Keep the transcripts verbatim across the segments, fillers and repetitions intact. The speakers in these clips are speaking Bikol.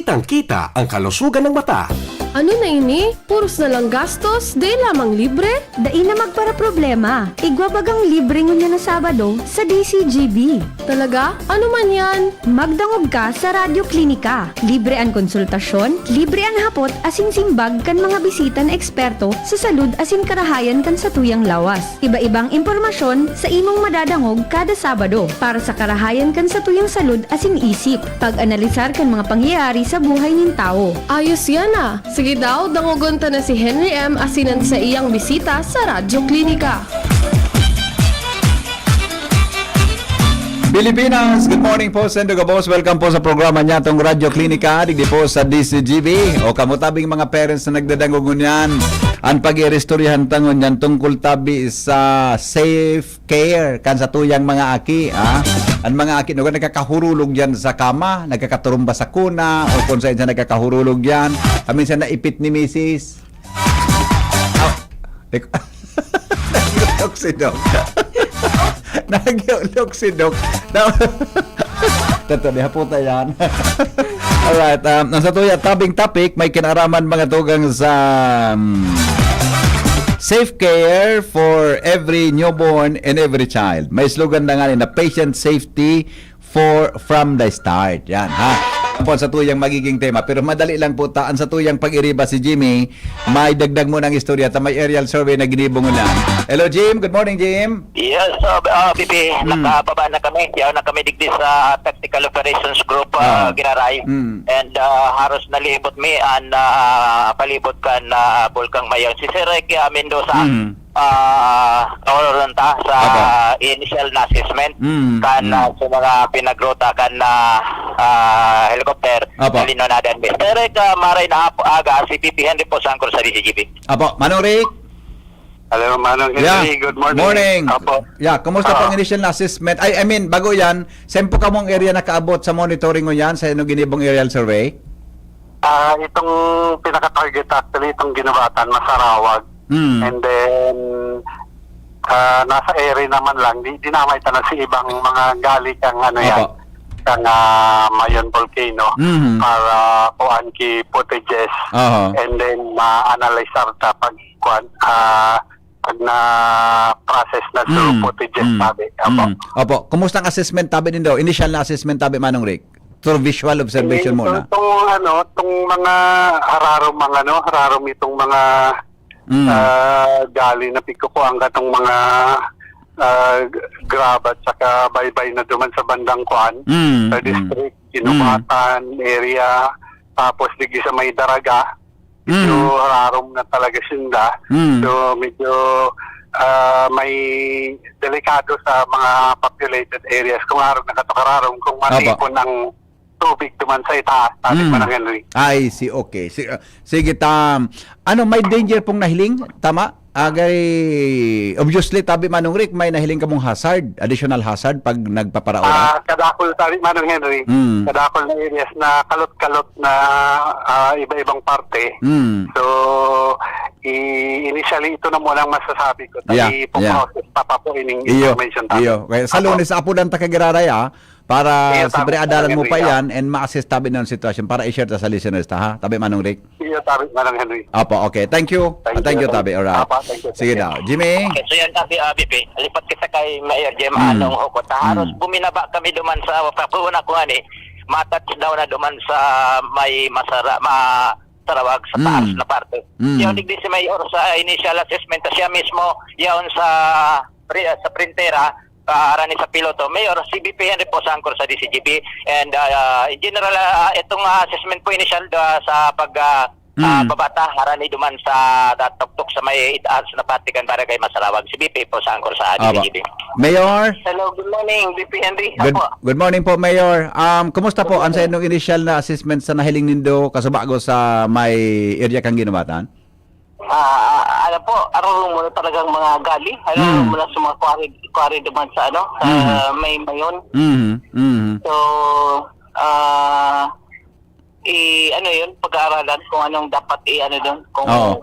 Kitang-kita ang kalusugan ng mata. Ano na ini? Puros na lang gastos, di lamang libre? Dai na magparaproblema. Igwa bagang libre ngunyan na Sabado sa D C G B. Talaga? Ano man yan? Magdangog ka sa Radyo Klinika. Libre an konsultasyon, libre an hapot asin simbag kan mga bisita na eksperto sa salud asin karahayan kan satuyang lawas. Iba-ibang impormasyon sa imong madadangog kada Sabado para sa karahayan kan satuyang salud asin isip. Pag-analisar kan mga pangyayari sa buhay nin tawo. Ayos yan ah! Sige daw, dangogon ta na si Henry M asin an saiyang bisita sa Radyo Klinika. Pilipinas, good morning po, Sendo Gabos. Welcome po sa programa niya, tong Radyo Klinika, digdi po sa D C G B. O kamutabing mga parents na nagdadangog ngunyan, an pag-iristoryahan ta ngunyan tungkol tabi sa safe care kan satuyang mga aki, ah. An mga aki, no, nagkakahurulog yan sa kama, nagkakaturumba sa kuna, o kung saan siya nagkakahurulog yan. Kami siya naipit ni misis. Ah, tek-, Nagyulog si Doc. Nagyulog si Doc. Na-, Totoo, di haputa yan. Alright, um, ang satuya, tabing topic, may kinaraman mga tugang sa, um, safe care for every newborn and every child. May slogan na nga ni na patient safety for, from the start. Yan, ha? Tapos sa tuyang magiging tema. Pero madali lang po ta. Ang sa tuyang pag-iriba si Jimmy, may dagdag mo ng istorya. Ta may aerial survey na ginibo ngunyan. Hello, Jim. Good morning, Jim. Yes, uh, uh, P P, Hmm. nakababa na kami. Yaw na kami digdi sa Tactical Operations Group, uh, Ah. Giraray. Hmm. And uh, haros nalibot mi an uh, palibot kan uh, Bulkang Mayon. Si Sir Ricky Mendoza, Hmm. ah, kaororon ta sa Apo. initial na assessment Mm, kan, mm. ah, sa mga pinagruta kan, ah, ah, helicopter Apo. na linunadan. Mister Rick, ah, maray na ap-, aga, si P P Henry po sa Angkor sa D C G B. Apo, Manong Rick? Hello, Manong Yeah. Henry. Good morning. Morning. Apo. Yeah, kumusta po Ah. ang initial na assessment? Ay, I mean, bago yan, saan po kamong area nakaabot sa monitoring mo yan, sa inong ginibong aerial survey? Ah, itong pinaka-target actually, itong Ginubatan, Masarawag. Mm. And then, ah, nasa area naman lang, di, dinamay ta na si ibang mga gali kang ano yan, Apo. kang, ah, Mayon Volcano Mhm. para kuan ki footages. Aha. And then, ma-analyze ta pag kuan, ah, pag na-process na so Mm. footages Mm. tabi. Apo. Mm. Apo. Kumusta ang assessment tabi nindo? Initial na assessment tabi, Manong Rick? Through visual observation Eh, muna. itong, itong ano, itong mga hararom, mga ano, hararom itong mga Mm. ah, gali na pigkukuan katong mga, ah, g-, graba at saka baybay na duman sa bandang kuan, Mm, sa mm. district, Mm. Ginubatan area, tapos digdi sa may Daraga, medyo Mm. hararom na talaga sinda. Mm. So, medyo, ah, may delikado sa mga populated areas kung hararom na kato kararom, kung Apo. matipon ang tubig duman sa itaas, sabi Mm. ko lang, Henry. I see, okay. Si-, ah, sige, tam-, ano, may danger pong nahiling? Tama? Agay, obviously, tabi Manong Rick, may nahiling kamong hazard, additional hazard pag nagpaparaoran? Ah, kadakol, sabi Manong Henry, Mm. kadakol na areas na kalot-kalot na, ah, iba-ibang parte. Mm. So, i-, initially, ito na muna ang masasabi ko. Yeah, Tabi po yeah. process pa pa po ining Iyo, information tabi. iyo. Kaya sa Apo. Lunes, apo lang ta kagiraray, ah. Para Iyo, siyempre, tabi, adalan mo Manong pa Henry, yan and ma-assess tabi ng sitwasyon para i-share ta sa listeners ta, ha? Tabi, Manong Rick? Iyo, tabi, Manong Henry. Apo, okay. Thank you. Thank Thank you, you, tabi. Alright. Apo, thank you, Sige thank you. daw. Jimmy? Okay, so yan, tabi, ah, B P. Lipat kita kay Mayor Jem, Mm. anong hukot. Haros Mm. buminaba kami duman sa, sa una ko nga ni, matats daw na duman sa may masara-, ma-, sarawag sa taas Mm. na parte. Mm. Yung digdi si Mayor sa initial assessment, siya mismo, yaon sa pri-, sa printera, ah, arani sa piloto. Mayor, si B P Henry po sa Angkor sa D C G B. And, ah, in general, ah, itong, ah, assessment po initial, ah, sa pag, ah, ah, Mm. babata, arani duman sa tuktok sa may itaas na parte kan Barangay Masarawag. Si B P po sa Angkor sa Apo. D C G B. Mayor? Hello, good morning, B P Henry. Good, Apo. good morning po, Mayor. Um, kumusta po Good ang sa morning. inyong initial na assessment sa nahiling nindo kasubago sa may area kang Ginubatan? Ah, ah, ano po, araw mo na talagang mga gali. Araw Mm. mo na sa mga quarry, quarry duman sa ano, sa Mm. may Mayon. Mm. Mm. So, ah, i-, ano yun, pag-aaralan kung anong dapat i-, ano dun, kung Oo.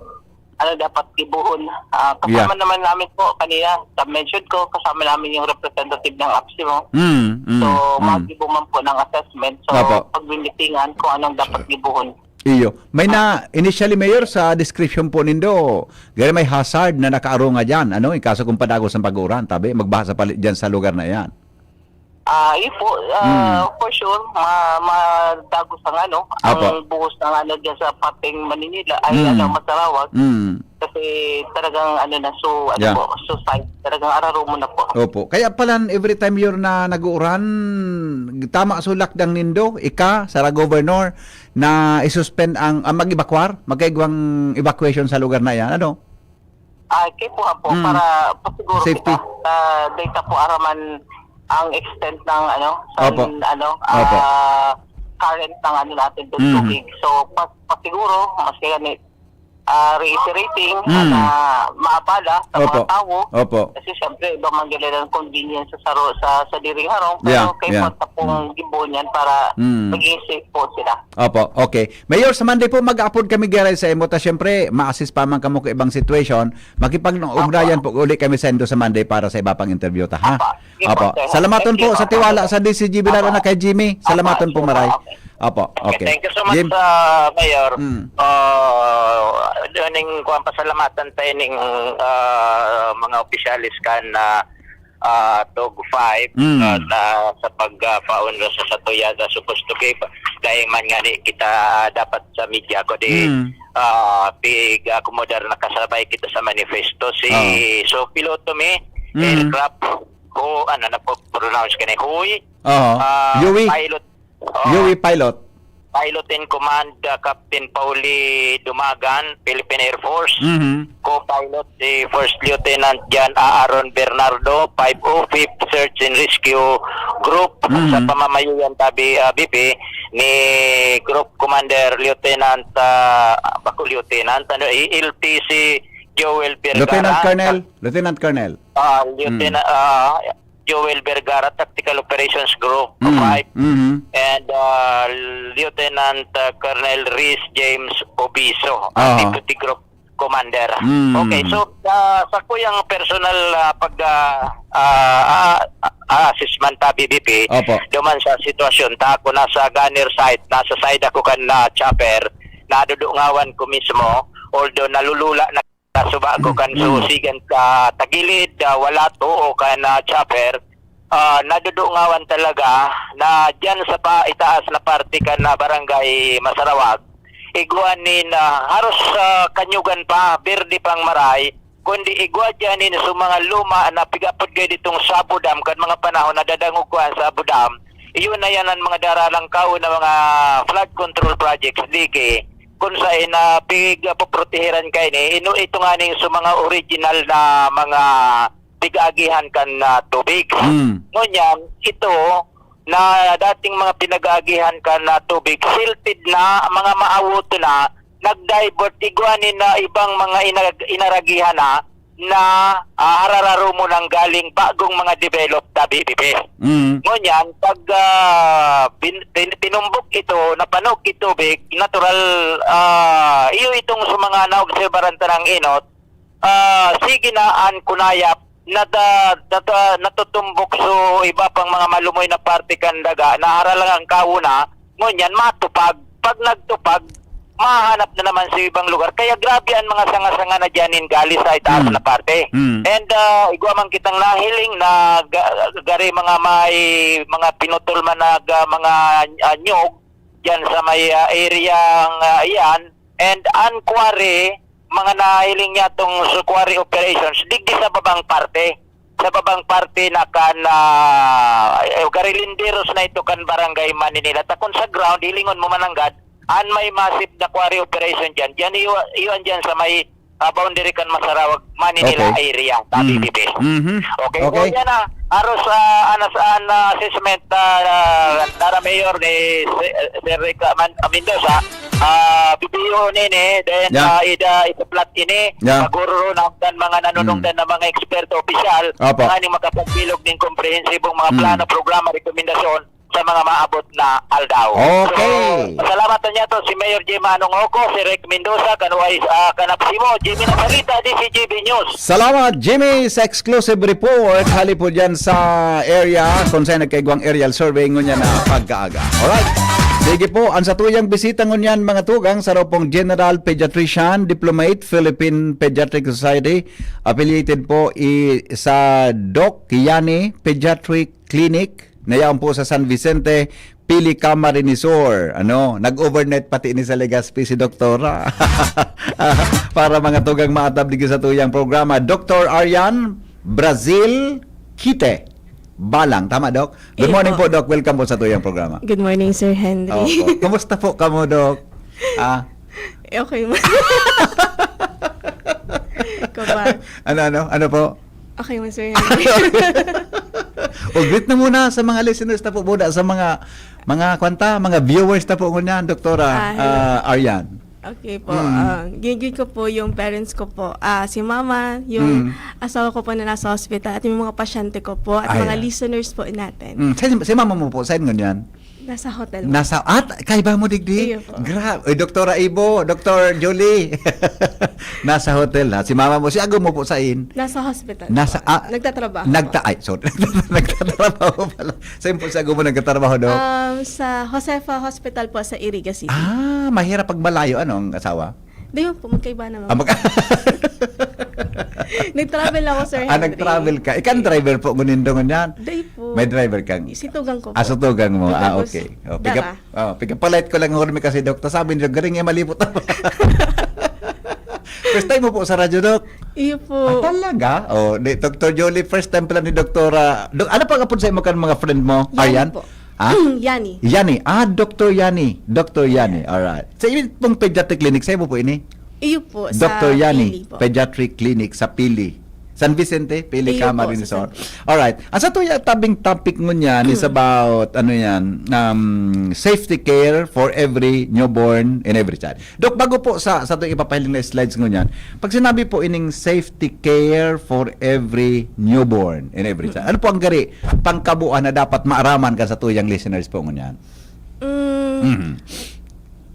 ano dapat gibohon. Ah, kasama Yeah. naman namin po kanina, sa mention ko, kasama namin yung representative ng APSEMO. Mm, mm, So, mm. magibo man po ng assessment. So, Opo. pagmimitingan kung anong dapat gibohon. Iyo. May Ah. na, initially, Mayor, sa description po nindo, gaya may hazard na nakaarunga dyan. Ano, in kaso kung padagos ang pag-uuran, tabi, magbasa pali dyan sa lugar na yan. Ah, yun po, ah, Hmm. for sure, ma-, madagos ang ano, ang Apo. buhos ng ano dyan sa parteng Maninila, ay, Hmm. ano, Masarawag. Hmm. Kasi talagang ano na, so, ano Yeah. po, so site, talagang ararumo na po. Opo. Kaya pala, every time yun na nag-uuran, tama so lakdang nindo, ika, Sara Governor, na isuspend ang, ang mag-evacuar, magkaigwang evacuation sa lugar na yan, ano? Ah, kaya po nga po, Mm. para pasiguro Safety. kita sa data po, araman ang extent ng ano, sa Opo. ano, Opo. ah, current ng ano natin, Mhm. tubig. So, pa-, pasiguro, mas kaya ni, ah, reiterating Mm. na maabala sa Opo. mga tao. Opo. Kasi siyempre, iba man gila ng convenience sa saro-, sa, sa diring harong, pero Yeah, kaya yeah. po tapong Mm. gibo niyan para Mm. maging safe po sila. Opo, okay. Mayor, sa Monday po, mag-upload kami giraray sa imo. Ta, siyempre, ma-assist pa man kamo ka ibang situation. Makipag-ugnayan Opo. po uli kami sa indo sa Monday para sa iba pang interview ta, ha? Opo. Sige po, Opo. sir. Salamaton Thank po you. sa tiwala sa D C G Bilar Opo. na kay Jimmy. Opo, Salamaton po, sir. maray. Okay. Opo, okay. Okay, thank you so much, Jim. ah, Mayor. Mm. Ah, doon yung kuwan, pasalamatan tayo ning, ah, mga opisyalis kan, ah, ah, Tog five, Mm. ah, na sa pag, ah, paunro sa satuya na supposed to be, dahil man nga ni kita dapat sa media ko, di, Mm. ah, pig-akomodar na kasabay kita sa manifesto. Si Oo. Sophie Lotomy, Mm. aircraft, o ano na po, pronounce ka ni Hui, Oo. ah, Yui. pilot, Oo. Yui pilot. Pilot in Command, uh, Captain Pauli Dumagan, Philippine Air Force. Mhm. Co-pilot si First Lieutenant John Aaron Bernardo, five oh fifth Search and Rescue Group, Mhm. sa pamamayoyan tabi, uh, B P ni Group Commander Lieutenant, uh, bako Lieutenant, ano, eh, L T C Joel Vergara. Lieutenant Colonel. Lieutenant Colonel. Ah, Lieutenant, Mm. ah, Joel Vergara, Tactical Operations Group Mm, five, mhm. and, ah, Lieutenant, ah, Colonel Rhys James Obiso, ang Ah. Deputy Group Commander. Mm. Okay, so, ah, sa kuyang personal, ah, pag, ah, ah, ah, ah, assessment ta, B B P, Opo. duman sa sitwasyon ta, ako nasa gunner site, nasa side ako kan, ah, chopper, nadudungawan ko mismo, although nalulula na sa suba ko kan Mm. susigan sa tagilid, ah, wala to o kan, ah, chopper, ah, nadudungawan talaga na diyan sa pa-, itaas na parte kan, ah, Barangay Masarawag, igwa nin, ah, haros, ah, kanyugan pa, berde pang maray, kundi igwa diyan nin sa mga luma na pigapod kayo ditong Sabo Dam, kan mga panahon na dadangog ko an Sabo Dam, iyon na yan ang mga daralang kao na mga flood control projects, D K, kun saen na pig-, poprotehiran kaini, ino-, ito nga ning sa mga original na mga pig-aagihan kan, ah, tubig. Mm. Ngunyan, ito na dating mga pinag-aagihan kan, ah, tubig, silted na, mga maawot na, nag-divert, igwa ni na ibang mga inag-, inaragihan na, na, ah, harararo mo nang galing bagong mga developed na B P P. Mm. Ngunyan, pag, ah, bin-, tin-, tinumbok ito, napanog ki tubig, natural, ah, iyo itong sa mga naobserbaran tanang inot, ah, sige na an kunayap, nata-, nata-, natutumbok so iba pang mga malumoy na parte kan daga, naharalang ang kauna, ngunyan matupag. Pag nagtupag, mahanap na naman sa ibang lugar. Kaya grabe ang mga sanga-sanga na diyan in gali sa itaas Mm. na parte. Mm. And, ah, igwa man kitang nahiling na ga-, gari mga may, mga pinutol man na ga-, mga, ah, nyog diyan sa may, ah, area nga iyan. And ang quarry, mga nahiling niya tong sa quarry operations, digdi sa babang parte. Sa babang parte na kan, ah, eh, gari linderos na ito kan Barangay Maninila. Ta kun sa ground, hilingon mo mananggad, an may massive na quarry operation diyan. Diyan iyo, iyo an diyan sa may, ah, boundary kan Masarawag, Maninila Okay. area, tabi Mm. bibi. Mhm. Okay, Okay. so yan na. Aros, ah, anas an, ah, assessment, ah, Dara Mayor ni Si-, Sir Rick, ah, Man-, ah, Mendoza, ah, bibiyo nini, then, Yeah. ah, ida, ida-plot ini, Yeah. magururo na ang mga nanunungdan Mm. na mga eksperto, opisyal, Opo. nga ni makapagbilog ning komprehensibong mga Mm. plano, programa, rekomendasyon, sa mga maabot na aldaw. Okay. So, salamat na niya to si Mayor Jim Manong Oco, si Rick Mendoza, kan Wais, ah, kan Apsimo, Jimmy Nasalita, D C G B News. Salamat, Jimmy, sa exclusive report. Hali po dyan sa area kung saan nagkaigwang aerial survey ngunyan na pagkaaga. Alright. Sige po, ang satuyang bisita ngunyan, mga tugang, sa raw pong General Pediatrician, Diplomate, Philippine Pediatric Society, affiliated po i, sa Doc Yani Pediatric Clinic, na yaon po sa San Vicente, Pili, Camarines Sur. Ano, nag-overnight pati ni sa Legazpi si Doktora. Para mga tugang maatab digdi sa tuyang programa, Doktor Aryan Brazil Quite Balang. Tama, Doc? Good Iyo morning po. po, Doc. Welcome po sa tuyang programa. Good morning, Sir Henry. Opo. Kumusta po kamo, Doc? Ah, Eh, okay man. Kaba. Ano, ano? Ano po? Okay man, Sir Henry. O, greet na muna sa mga listeners na po muna, sa mga, mga kwanta, mga viewers na po ngunyan, Doktora, Ah, hello. ah, Aryan. Okay po. Mm. Ah, gini-greet ko po yung parents ko po. Ah, si mama, yung Mm. asawa ko po na nasa hospital, at yung mga pasyente ko po, at Ay, mga ah. listeners po natin. Mm. Si, si mama mo po, saan ngunyan? Nasa hotel po. Nasa, at, kaiba mo digdi? Iyo po. Gra-, oy, Doktora Ibo, Doktor Julie. Nasa hotel, ha? Si mama mo, si ago mo po, sain? Nasa hospital Nasa, po. ah, Nagtatrabaho nagta-, po. ay, sorry. Nagtatrabaho pala. Saan po si ago mo nagtatrabaho, Dok? Um, sa Josefa Hospital po, sa Iriga City. Ah, mahirap pag malayo, ano, ang asawa? Di po, magkaiba naman Ah, po. mag- Nag-travel ako, Sir Ah, Henry. nag-travel ka. Ikaw ang driver po, ngunyan, ngunyan? Di po. May driver kang Si tugang ko Ah, po. si tugang mo. Ah, Tapos, okay. Oh, piga-, dara. oh, piga-polite ko lang, hurmi kasi, Doktor. Sabi niya, "Garing niya, malipot ako." First time mo po sa radyo, Doc? Iyo po. Ah, talaga? Oh, di, Doktor Jolie, first time pala ni Doktora. Dok, ano pang apod sa imo kan mga friend mo? Yani Aryan? po. Ha? Yani. Yani. Ah, Doktor Yani. Doktor Yani. Alright. Sa inyo pong pediatric clinic, sa imo po ini? Iyo po, sa Doktor Yani, Pili po. Pediatric Clinic sa Pili. San Vicente, Pili, Iyo po, Camarines sa Sur. San Vicente. Alright. Ang sa tuya tabing topic ngunyan is about, ano yan, um, safety care for every newborn and every child. Dok, bago po sa, sa itong ipapahiling na slides ngunyan, pag sinabi po ining safety care for every newborn and every child, Mm. ano po ang gari, pangkabuuan na dapat maaraman kan sa tuyang listeners po ngunyan? Mm. Mhm.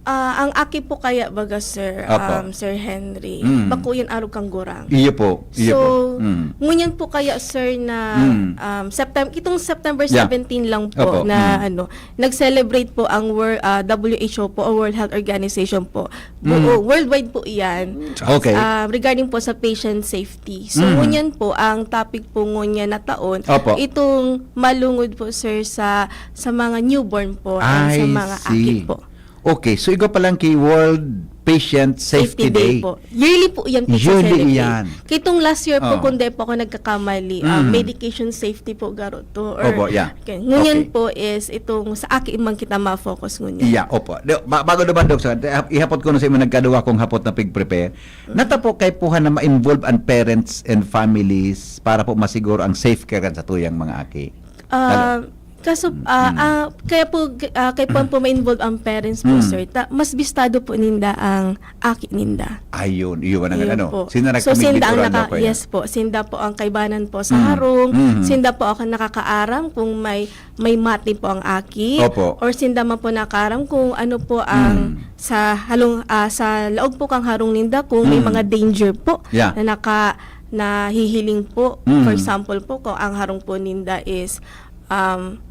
Ah, ang aki po kaya, baga, sir, Opo. um, Sir Henry, Mm. bako yan arog kan gurang. Iyo po, iyo So, po. Mm. ngunyan po kaya, sir, na, Mm. um, Septem-, itong September Yeah. seventeen lang po Opo. na, Mm. ano, nag-celebrate po ang Wor-, ah, W H O po, o World Health Organization po. Buo, Mm. worldwide po iyan. Okay. Ah, regarding po sa patient safety. So, Mm. ngunyan po, ang topic po ngunyan na taon, Opo. itong malungod po, sir, sa, sa mga newborn po and sa I mga see. aki po. Okay, so igwa pa lang ki World Patient Safety Safety Day Day. po. Yearly po yan po Yearly sa celebrate. yan. Kitong last year po, Oh. kung di po ako nagkakamali, ah, Mm. medication safety po garo to. Or, Opo, yeah. okay. Ngunyan Okay. po is itong sa aki man kita ma-focus ngunyan. Yeah, opo. Di, ba-, bago naman, Doc, sa, ihap-, ihapot ko na sa imo nagkaduwa kong hapot na pig-prepare. Mm. Nata po kay puhan na ma-involve ang parents and families para po masiguro ang safe care kan sa tuyang mga aki. Ah, Ano? Kaso, Mm, ah, mm. ah, kaya po, g-, ah, kaya po, po ma-involve ang parents po, Mm. sir. Ta-, mas bistado po ninda ang aki ninda. Ayun, iyon ang Ayun ano. po. Sino So, nagkamigit sinda ang oran naka-, daw po yan? yes po, sinda po ang kaibanan po sa Mm, harong, mm. sinda po ang nakakaaram kung may, may mati po ang aki, Opo. or sinda man po nakaaram kung ano po ang Mm. sa halong-, ah, sa laog po kang harong ninda kung may Mm. mga danger po Yeah. na naka-, nahihiling po. For Mm. example po, kung ang harong po ninda is um,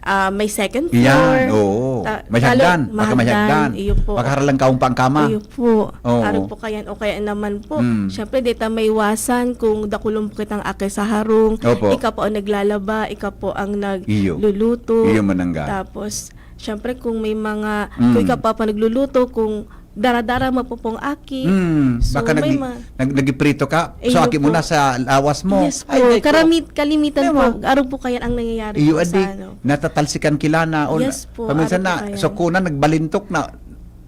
ah, may second Iyan, floor. oo. Ta-, May lalo, hagdan. Baka may mahagdan. hagdan. Iyo po. Baka haralang kaong pa ang kama. Iyo po. Oo. Araw po kayan. O kaya naman po, Mm. syempre, di ta maiwasan kung dakulon po kitang aki sa harong. Opo. Ika po ang naglalaba, ika po ang Iyo. nagluluto. Iyo manangga. Tapos, syempre, kung may mga, Mm. kung ika pa, pa nagluluto, kung dara-dara mo po pong aki. Hmm, So, baka may nag-, ma- nag-, nagiprito ka. So, Ayun aki mo po. na sa lawas mo. Yes po. Ay, day ko. Karamit-, kalimitan Di po, ba? araw po kaya ang nangyayari Iyo, po sa adi, ano. natatalsikan kilana. O Yes na-, po, paminsan araw po na, kaya. so, kuna, nagbalintok na,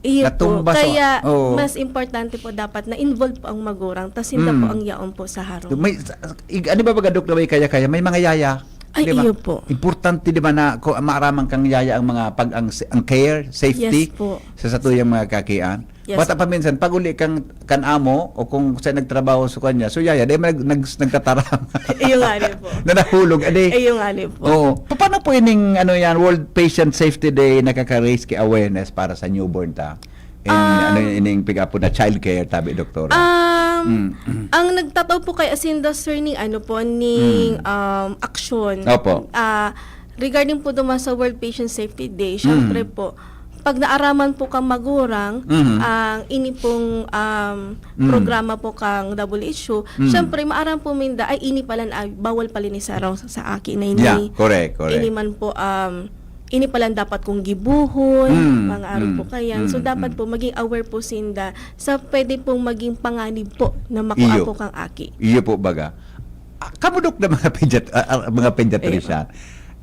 Iyo po. natumba sa Kaya, oo. mas importante po dapat na involved po ang magurang, tas hindi po Hmm. ang yaon po sa harong. May, sa-, ig-, ano ba baga, Dok, na may kaya-kaya? May mga yaya. Ay, Di ba? iyo po. Importante, di ba, na kung maaraman kang yaya ang mga pag-, ang, ang care, safety Yes po. sa satuyang mga kakian? Yes. Bata pa minsan, pag uli kang kan amo o kung sa nagtrabaho sa kanya, so yaya, dahil nag, nag, nagtataram. Iyo nga ni po. Na nahulog, adi. Iyo nga ni po. Oo. Pa- Paano po ining ano yan, World Patient Safety Day, nakaka-raise ki awareness para sa newborn ta? In, Ah. Ano ining pick-up po na childcare, tabi doktora? Um, Mm. Ang nagtataw po kay Asinda, sir, ning ano po, ning Mm. um, aksyon. Opo. Ah, regarding po duman sa World Patient Safety Day, syempre Mm. po, pag naaraman po kang magurang, Mhm. ang ini pong um, Mm. programa po kang W H O, Mm. syempre, maaram po minda, ay, ini pala, na, bawal pala ni Sarong sa, sa aki na ini. Yeah, correct, correct. Ini man po, um, ini pala dapat kong gibuhon, Mm, mga arog mm, po kayan. So, mm, dapat mm. po, maging aware po sinda sa pwede pong maging panganib po na makua Iyo. po kang aki. Iyo po baga. Ah, kamo, Dok, na mga pediat-, ah, ah, mga pediatrician.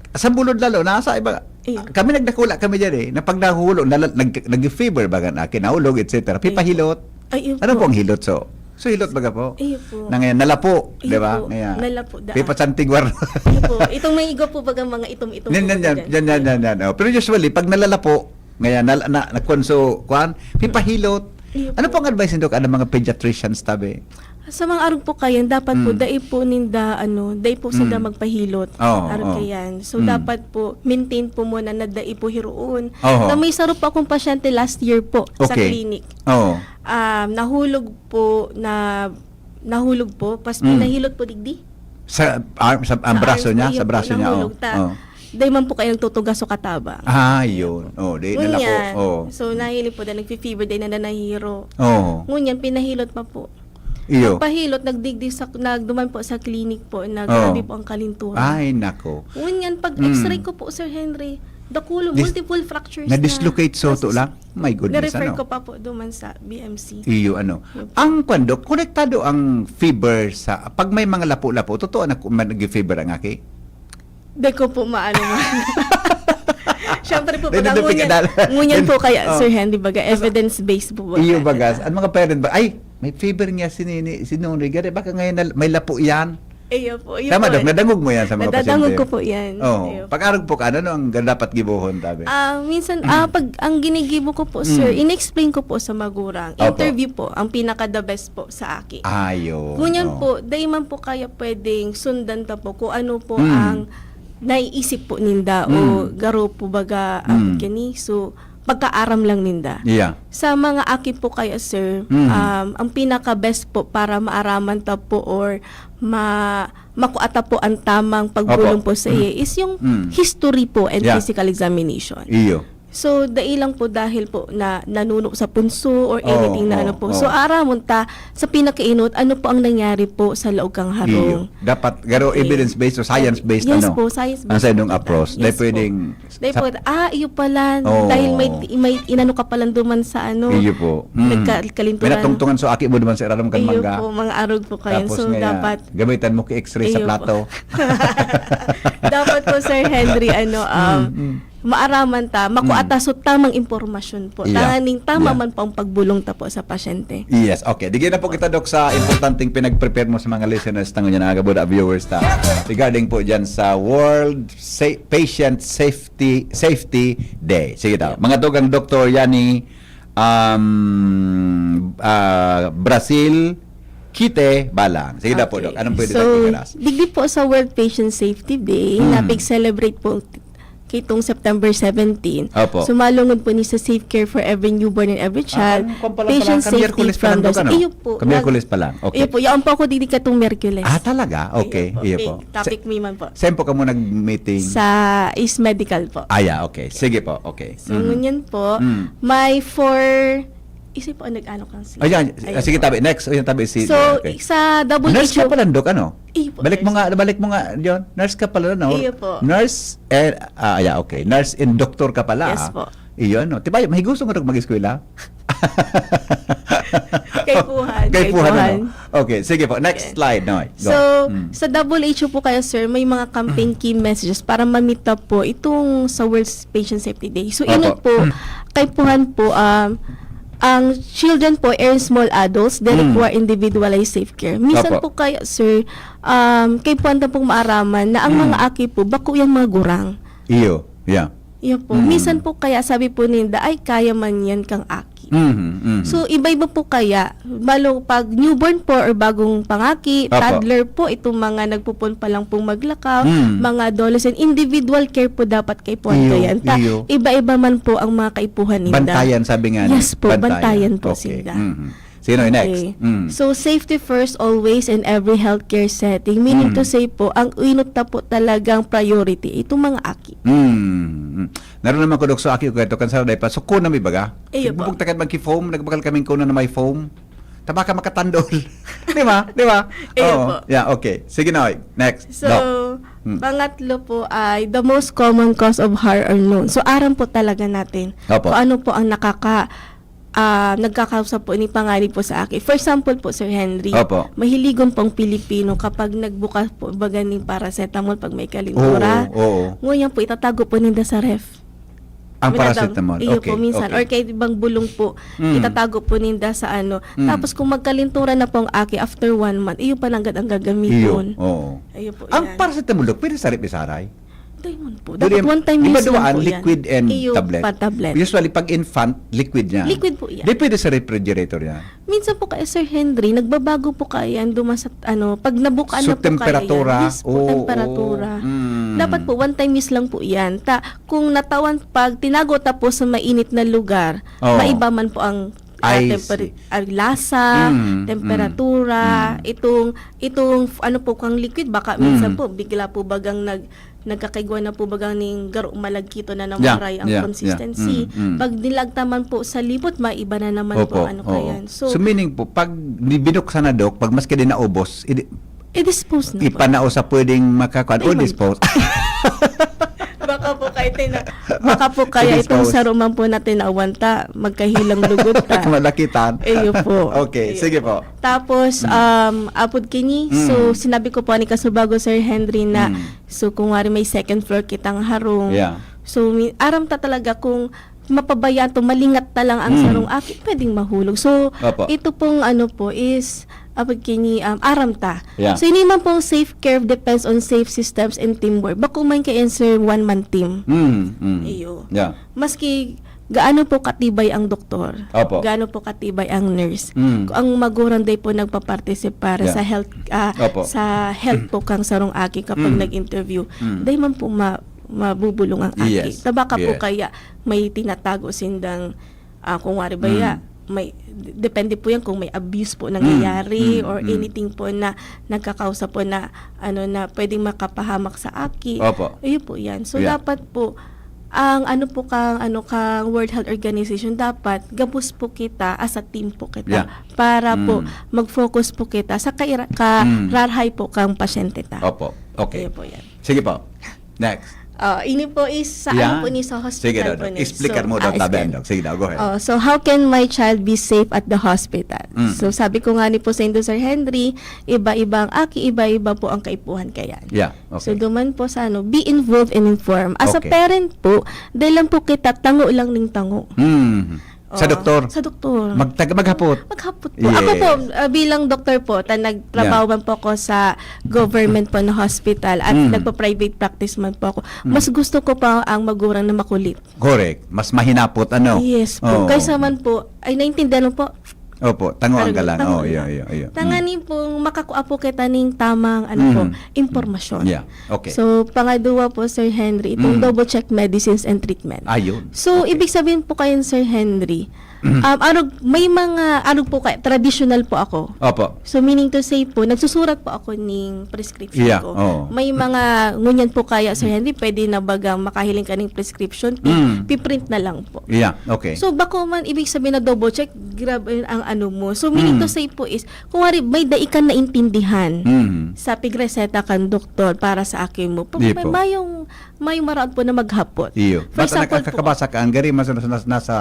Sa bulod lalo, nasa iba, Iyo. Kami nagdakula kami dyan eh, na pag nahulo, nala, nag, nag-fever baga na aki, nahulog, et cetera. Pipahilot. Ay, iyo Ano po. po ang hilot, so? So, hilot baga po? Iyo po. Na ngayon, nalapo, Iyo di ba? po. Ngayon, Nalapo, daan. Pipasantigwar. Iyo po. Itong may igo po baga mga itom-itom Yan, po yan, yan, baga. yan, yan, yan, yan. Oh. Pero usually, pag nalalapo, ngayon, na, na, na, kwan, so, kwan, pipahilot. Iyo Ano po. pong advice nindo ka ng mga pediatricians, tabi? Sa mga arog po kayan, dapat po, Mm. dai po ninda, ano, dai po sila Mm. magpahilot. Oo, Arog oo. kayan. So, Mm. dapat po, maintain po muna na dai po hiroon. Oho. Na may saro po akong pasyente last year po sa Okay. clinic. Oo. Um, nahulog po na, nahulog po, pas Mm. pinahilot po digdi. Sa, arm, sa, ang Sa braso arms niya, po, iyo sa po, braso niya, oh. nahulog ta. Oh. Dai man po kayo nagtutugas o kataba. Ah, yun. Oh, di nalako. Ngunyan, Oh. so nahiling po na nagfi-fever, dai na nahiro. Oh. Ngunyan, pinahilot pa po. Iyo. Pahilot, nagdigdi sa, nagduman po sa clinic po, na Oo. grabe po ang kalinturan. Ay, nako. Ngunyan, pag Mm. x-ray ko po, Sir Henry, dakulo, Dis- multiple fractures na. Na-dislocate so Tapos, to lang? My goodness, na-refer ano? ko pa po duman sa B M C. Iyo, ano. Opo. Ang kwan, Dok, konektado ang fever sa, pag may mga lapo-lapo, totoo na ku-, man, nag-fever ang aki? Di ko po maano man. Siyempre po, Di, baga, di, di, ngunyan, di, ngunyan po kaya, oh. Sir Henry, baga, evidence-based po ba? Iyo, bagas. Ang mga parent ba, ay, may fever niya si Nini, si Noni, gari, baka ngayon na, may lapo yan. Iyo po, iyo Tama, po. Dok, nadangog mo yan sa mga Nadadangog pasyente. ko po yan. Oh, Iyo. Pag-arog po ka, ano, ano ang dapat gibuhon, tabi? Ah, minsan, ah, pag ang ginigibo ko po, sir, Mm. in-explain ko po sa magurang. Opo. Interview po, ang pinaka-the best po sa aki. Ayo. Ngunyan Oh. po, dai man po kaya pwedeng sundan ta po kung ano po Mm. ang naiisip po ninda o Mm. garo po baga Mm. ang kani. So, pagkaaram lang ninda. Yeah. Sa mga aki po kaya, sir, Mm. um, ang pinaka-best po para maaraman ta po or ma makua ta po ang tamang pagbulong Opo. po sa iya is yung Mm. history po and Yeah. physical examination. Iyo. So, dai lang po dahil po na nanuno sa punso or Oo, anything na oo, ano po. oo. So, aramon ta sa pinakainot, ano po ang nangyari po sa laog kang harong. Iyo. Dapat, garo Okay. evidence-based o science-based, Yes ano? po, science-based Ang sa inyong po approach. kita. Dahil Yes po. pwedeng Dahil po, ah, iyo pala, Oo. dahil may, may inano ka pala duman sa ano, Iyo po. Mm. nagkalinturan. Pinatungtungan sa aki mo naman sa irarom kan Iyo mangga. po, mga arog po kayo. Tapos So, ngayon, dapat, gamitan mo ki x-ray sa Iyo po. plato. Dapat po, Sir Henry, ano, um, Mm, mm. maaraman ta, makua Mm. ta so tamang impormasyon po. Yeah. Tanganing tama Yeah. man po ang pagbulong ta po sa pasyente. Yes, okay. Digay na po kita, Dok, sa importanteng pinag-prepare mo sa mga listeners ta ngunyan, mga kabuda viewers ta. Regarding po dyan sa World Sa- Patient Safety Safety Day. Sige daw. Yeah. Mga dugang Doktor Yani, um, ah, Brazil, Kite, Balang. Sige daw po, Okay. Dok. Anong pwede So, natin iras? digdi po sa World Patient Safety Day, Mm. na pig-celebrate po kitong September seventeen. Opo. Sumalungod po ni sa Safe Care for Every Newborn and Every Child, Ah, kung pala, Patient pala, Safety kamiyerkules pa from lang the... daw ka, no? Iyo po. Kamiyerkules pa lang. Okay. Iyo po. Yaon po ako didi katong Merkules. Ah, talaga? Okay. Iyo po. Iyo po. Okay. Topic Sa- mi man po. Saan po ka mo nag-meeting? Sa East Medical po. Ah, yeah, okay. Sige po, okay. So, Mhm. ngunyan po, Mm. may four... Isa po ang nag-ano kang slide. Ayan, Ayun sige, po. tabi. Next, o yung tabi si... So, okay. sa W H O... Nurse ka pala, Dok, ano? Iyo po, Balik mo nurse. nga, balik mo nga, John. Nurse ka pala, no? Iyo po. Nurse, eh, ah, yeah, okay. Nurse and doctor ka pala, Yes ah. po. Iyo, no? Diba, mahigusto nga mag-eskwela? Kaipuhan, Kaipuhan, kaipuhan. ano? Okay, sige po. Next Okay. slide, Noy. Go. So, Mm. sa W H O po kaya, sir, may mga campaign key messages para mamita po itong sa World Patient Safety Day. So, Opo. inot po, kaipuhan po, um, ang children po and small adults, they Mm. require individualized safe care. Minsan Opo. po kaya, sir, um, kaipuhan ta pong maaraman na ang Mm. mga aki po, bako yang mga gurang. Iyo, yeah. Iyo po. Mm. Minsan po kaya sabi po ninda, "Ay, kaya man yan kang aki." Mhm, mhm. So, iba-iba po kaya. Balo, pag newborn po or bagong pangaki, Opo. toddler po, itong mga nagpupon pa lang pong maglakaw, Mm. mga adolescent, individual care po dapat kaipuhan Iyo, kayan. Ta, iyo. iba-iba man po ang mga kaipuhan ninda. Bantayan, sabi nga ni Yes po, bantayan. bantayan po Okay. sinda. Mhm. Sino yung next? Okay. Mm. So, safety first always in every healthcare setting. Meaning to Mm. say po, ang inot na po talagang priority, itong mga aki. Mm. Naroon naman ko, Dok, sa aki ko ito, kansara dahil pa, suko na may baga. Iyo po. Bubugtakan magki-foam, nagbakal kaming kuno na may foam. Tabaka makatandol. Di ba? Di ba? Iyo Oo. po. Yeah, okay. Sige na, oy. Next. So, Doc. Mm. pangatlo po ay the most common cause of harm unknown. So, aram po talaga natin Opo. kung ano po ang nakaka-, ah, nagkakausa po ni panganib po sa aki. For example po, Sir Henry, Opo. mahiligon pong Pilipino kapag nagbukas po baga ning paracetamol pag may kalintura. Oo, oo. Ngunyan po, itatago po ninda sa ref. Ang Madadam-, paracetamol. iyo Okay, po, minsan. okay. Or kay ibang bulong po, Mm. itatago po ninda sa ano. Mm. Tapos kung magkalintura na po ang aki after one month, iyo pa nanggad ang gagamiton. Iyo, oo. Iyo po Ang yan. paracetamol, Dok, pwede sa ref isaray? Diamond po. Pwede Dapat yan. one time Di ba use lang duwaan, po yan. liquid and Iyo, tablet? pa tablet. Usually, pag infant, liquid yan. Liquid po yan. Di pwede sa refrigerator yan? Minsan po kaya, Sir Henry, nagbabago po kaya yan duman sa, ano, pag nabukaan So, na po kaya temperatura? yan. Yes po, Oo, temperatura. oo. Mm. Dapat po, one time use lang po yan. Ta, kung natawan, pag tinago tapos sa mainit na lugar, Oo. maiba man po ang, ah, I tempera-, see. ah, lasa, Mm, mm, temperatura, mm. itong, itong, ano po, kang liquid, baka minsan Mm. po, bigla po bagang nag-, nagkakaigwa na po bagang ning garo malagkito na Yeah, nawaray ang yeah, yeah. consistency. Mm, mm. Pag nilagtaman po sa libot, maiba na naman Opo, po, ano oo. kayan. So, So, meaning po, pag ni-, binuksan na, Dok, pag maski di naubos, idi-, I-dispose na po. ipanao sa pwedeng makakuan, o Ayun. dispose. Baka po kayo tina-, baka po kaya itong I-dispose. saro man po natin na awanta, magkahilang lugod ta. Malakitan. Iyo po. Okay, Iyo sige po. po. Tapos, Mm. um, apod kini, Mm. so, sinabi ko po ni Kasubago, Sir Henry, na, Mm. so, kung wari may second floor kitang harong, Yeah. so, mi-, aram ta talaga kung mapabayaan to, malingat na lang ang Mm. sarong aki, pwedeng mahulog. So, Opo. ito pong ano po is, apod kini, um, aram ta. Yeah. So, ini man pong safe care depends on safe systems and teamwork. Bako man kay answer one-man team. Mm, mm. Iyo. Yeah. Maski gaano po katibay ang doktor, Opo. gaano po katibay ang nurse, Mm. kung ang magulang day po nagpa-participate para Yeah. sa health, ah, Opo. sa health po kang sarong aki kapag Mm. nag-interview, Mm. day man po ma-, mabubulong ang aki. Yes. Tabaka po Yes. kaya may tinatago sindang, ah, kung wari ba ya, Mm. may, d-, depende po yan kung may abuse po Mm. nangyayari Mm. or Mm. anything po na nagkakausa po na, ano, na pwedeng makapahamak sa aki. Opo. Ayun po yan. So, Yeah. dapat po, ang ano po kang, ano, kang World Health Organization, dapat gabos po kita, as a team po kita. Yeah. Para po Mm. mag-focus po kita sa kaira-, Mm. kararhay po kang pasyente ta. Opo. Okay. Ayun po yan. Sige po. Next. Oh, ini po is sa Yeah. ano po ni, sa hospital Sige daw, po Doc. ni. Explicar So, mo daw, ah, tabi, explain. Doc. Sige daw, go ahead. Oh, so how can my child be safe at the hospital? Mm. So, sabi ko nga ni po sa indo, Sir Henry, iba-iba ang aki, iba-iba po ang kaipuhan kayan. Yeah, So, okay. duman po sa ano, be involved and informed. As a Okay. parent po, dahil lang po kita, tango lang ning tango. Mm. Sa Oo. doktor? Sa doktor. Magtag-, maghapot? Maghapot po. Yes. Ako po, ah, bilang doktor po, ta nagtrabaho Yeah. man po ako sa government po na hospital at Mm. nagpa-private practice man po ako. Mm. Mas gusto ko pa ang magurang na makulit. Correct. Mas mahinapot, ano? Yes po. Oo. Kaysa man po, ay, naintindihan mo po? Opo, tango ang Parang galang. tango Oo, lang. iyo, iyo, iyo. Tangani Mm. pong makakua po kita ning tamang, ano po, Mm. impormasyon. Yeah. Okay. So, pangaduwa po, Sir Henry, itong Mm. double check medicines and treatment. Ayun. So, Okay. ibig sabihin po kayan, Sir Henry, Mm. um, arog, may mga, arog po kaya, traditional po ako. Opo. So, meaning to say po, nagsusurat po ako ning prescription Yeah, ko. oo. May mga, ngunyan po kaya, Sir Henry, pwede na bagang makahiling ka ning prescription, pi-, Mm. piprint na lang po. Yeah, okay. So, bako man, ibig sabihin na double check, grabe ang ano mo. So, meaning Mm. to say po is, kung wari, may dai ka naintindihan Mm. sa pigreseta kan doktor para sa aki mo, pa-, Di may po. mayong, mayong maraot po na maghapot. Iyo. For Bata example po, nakakabasa ka, ang gari, mas, nas-, nas-, nasa,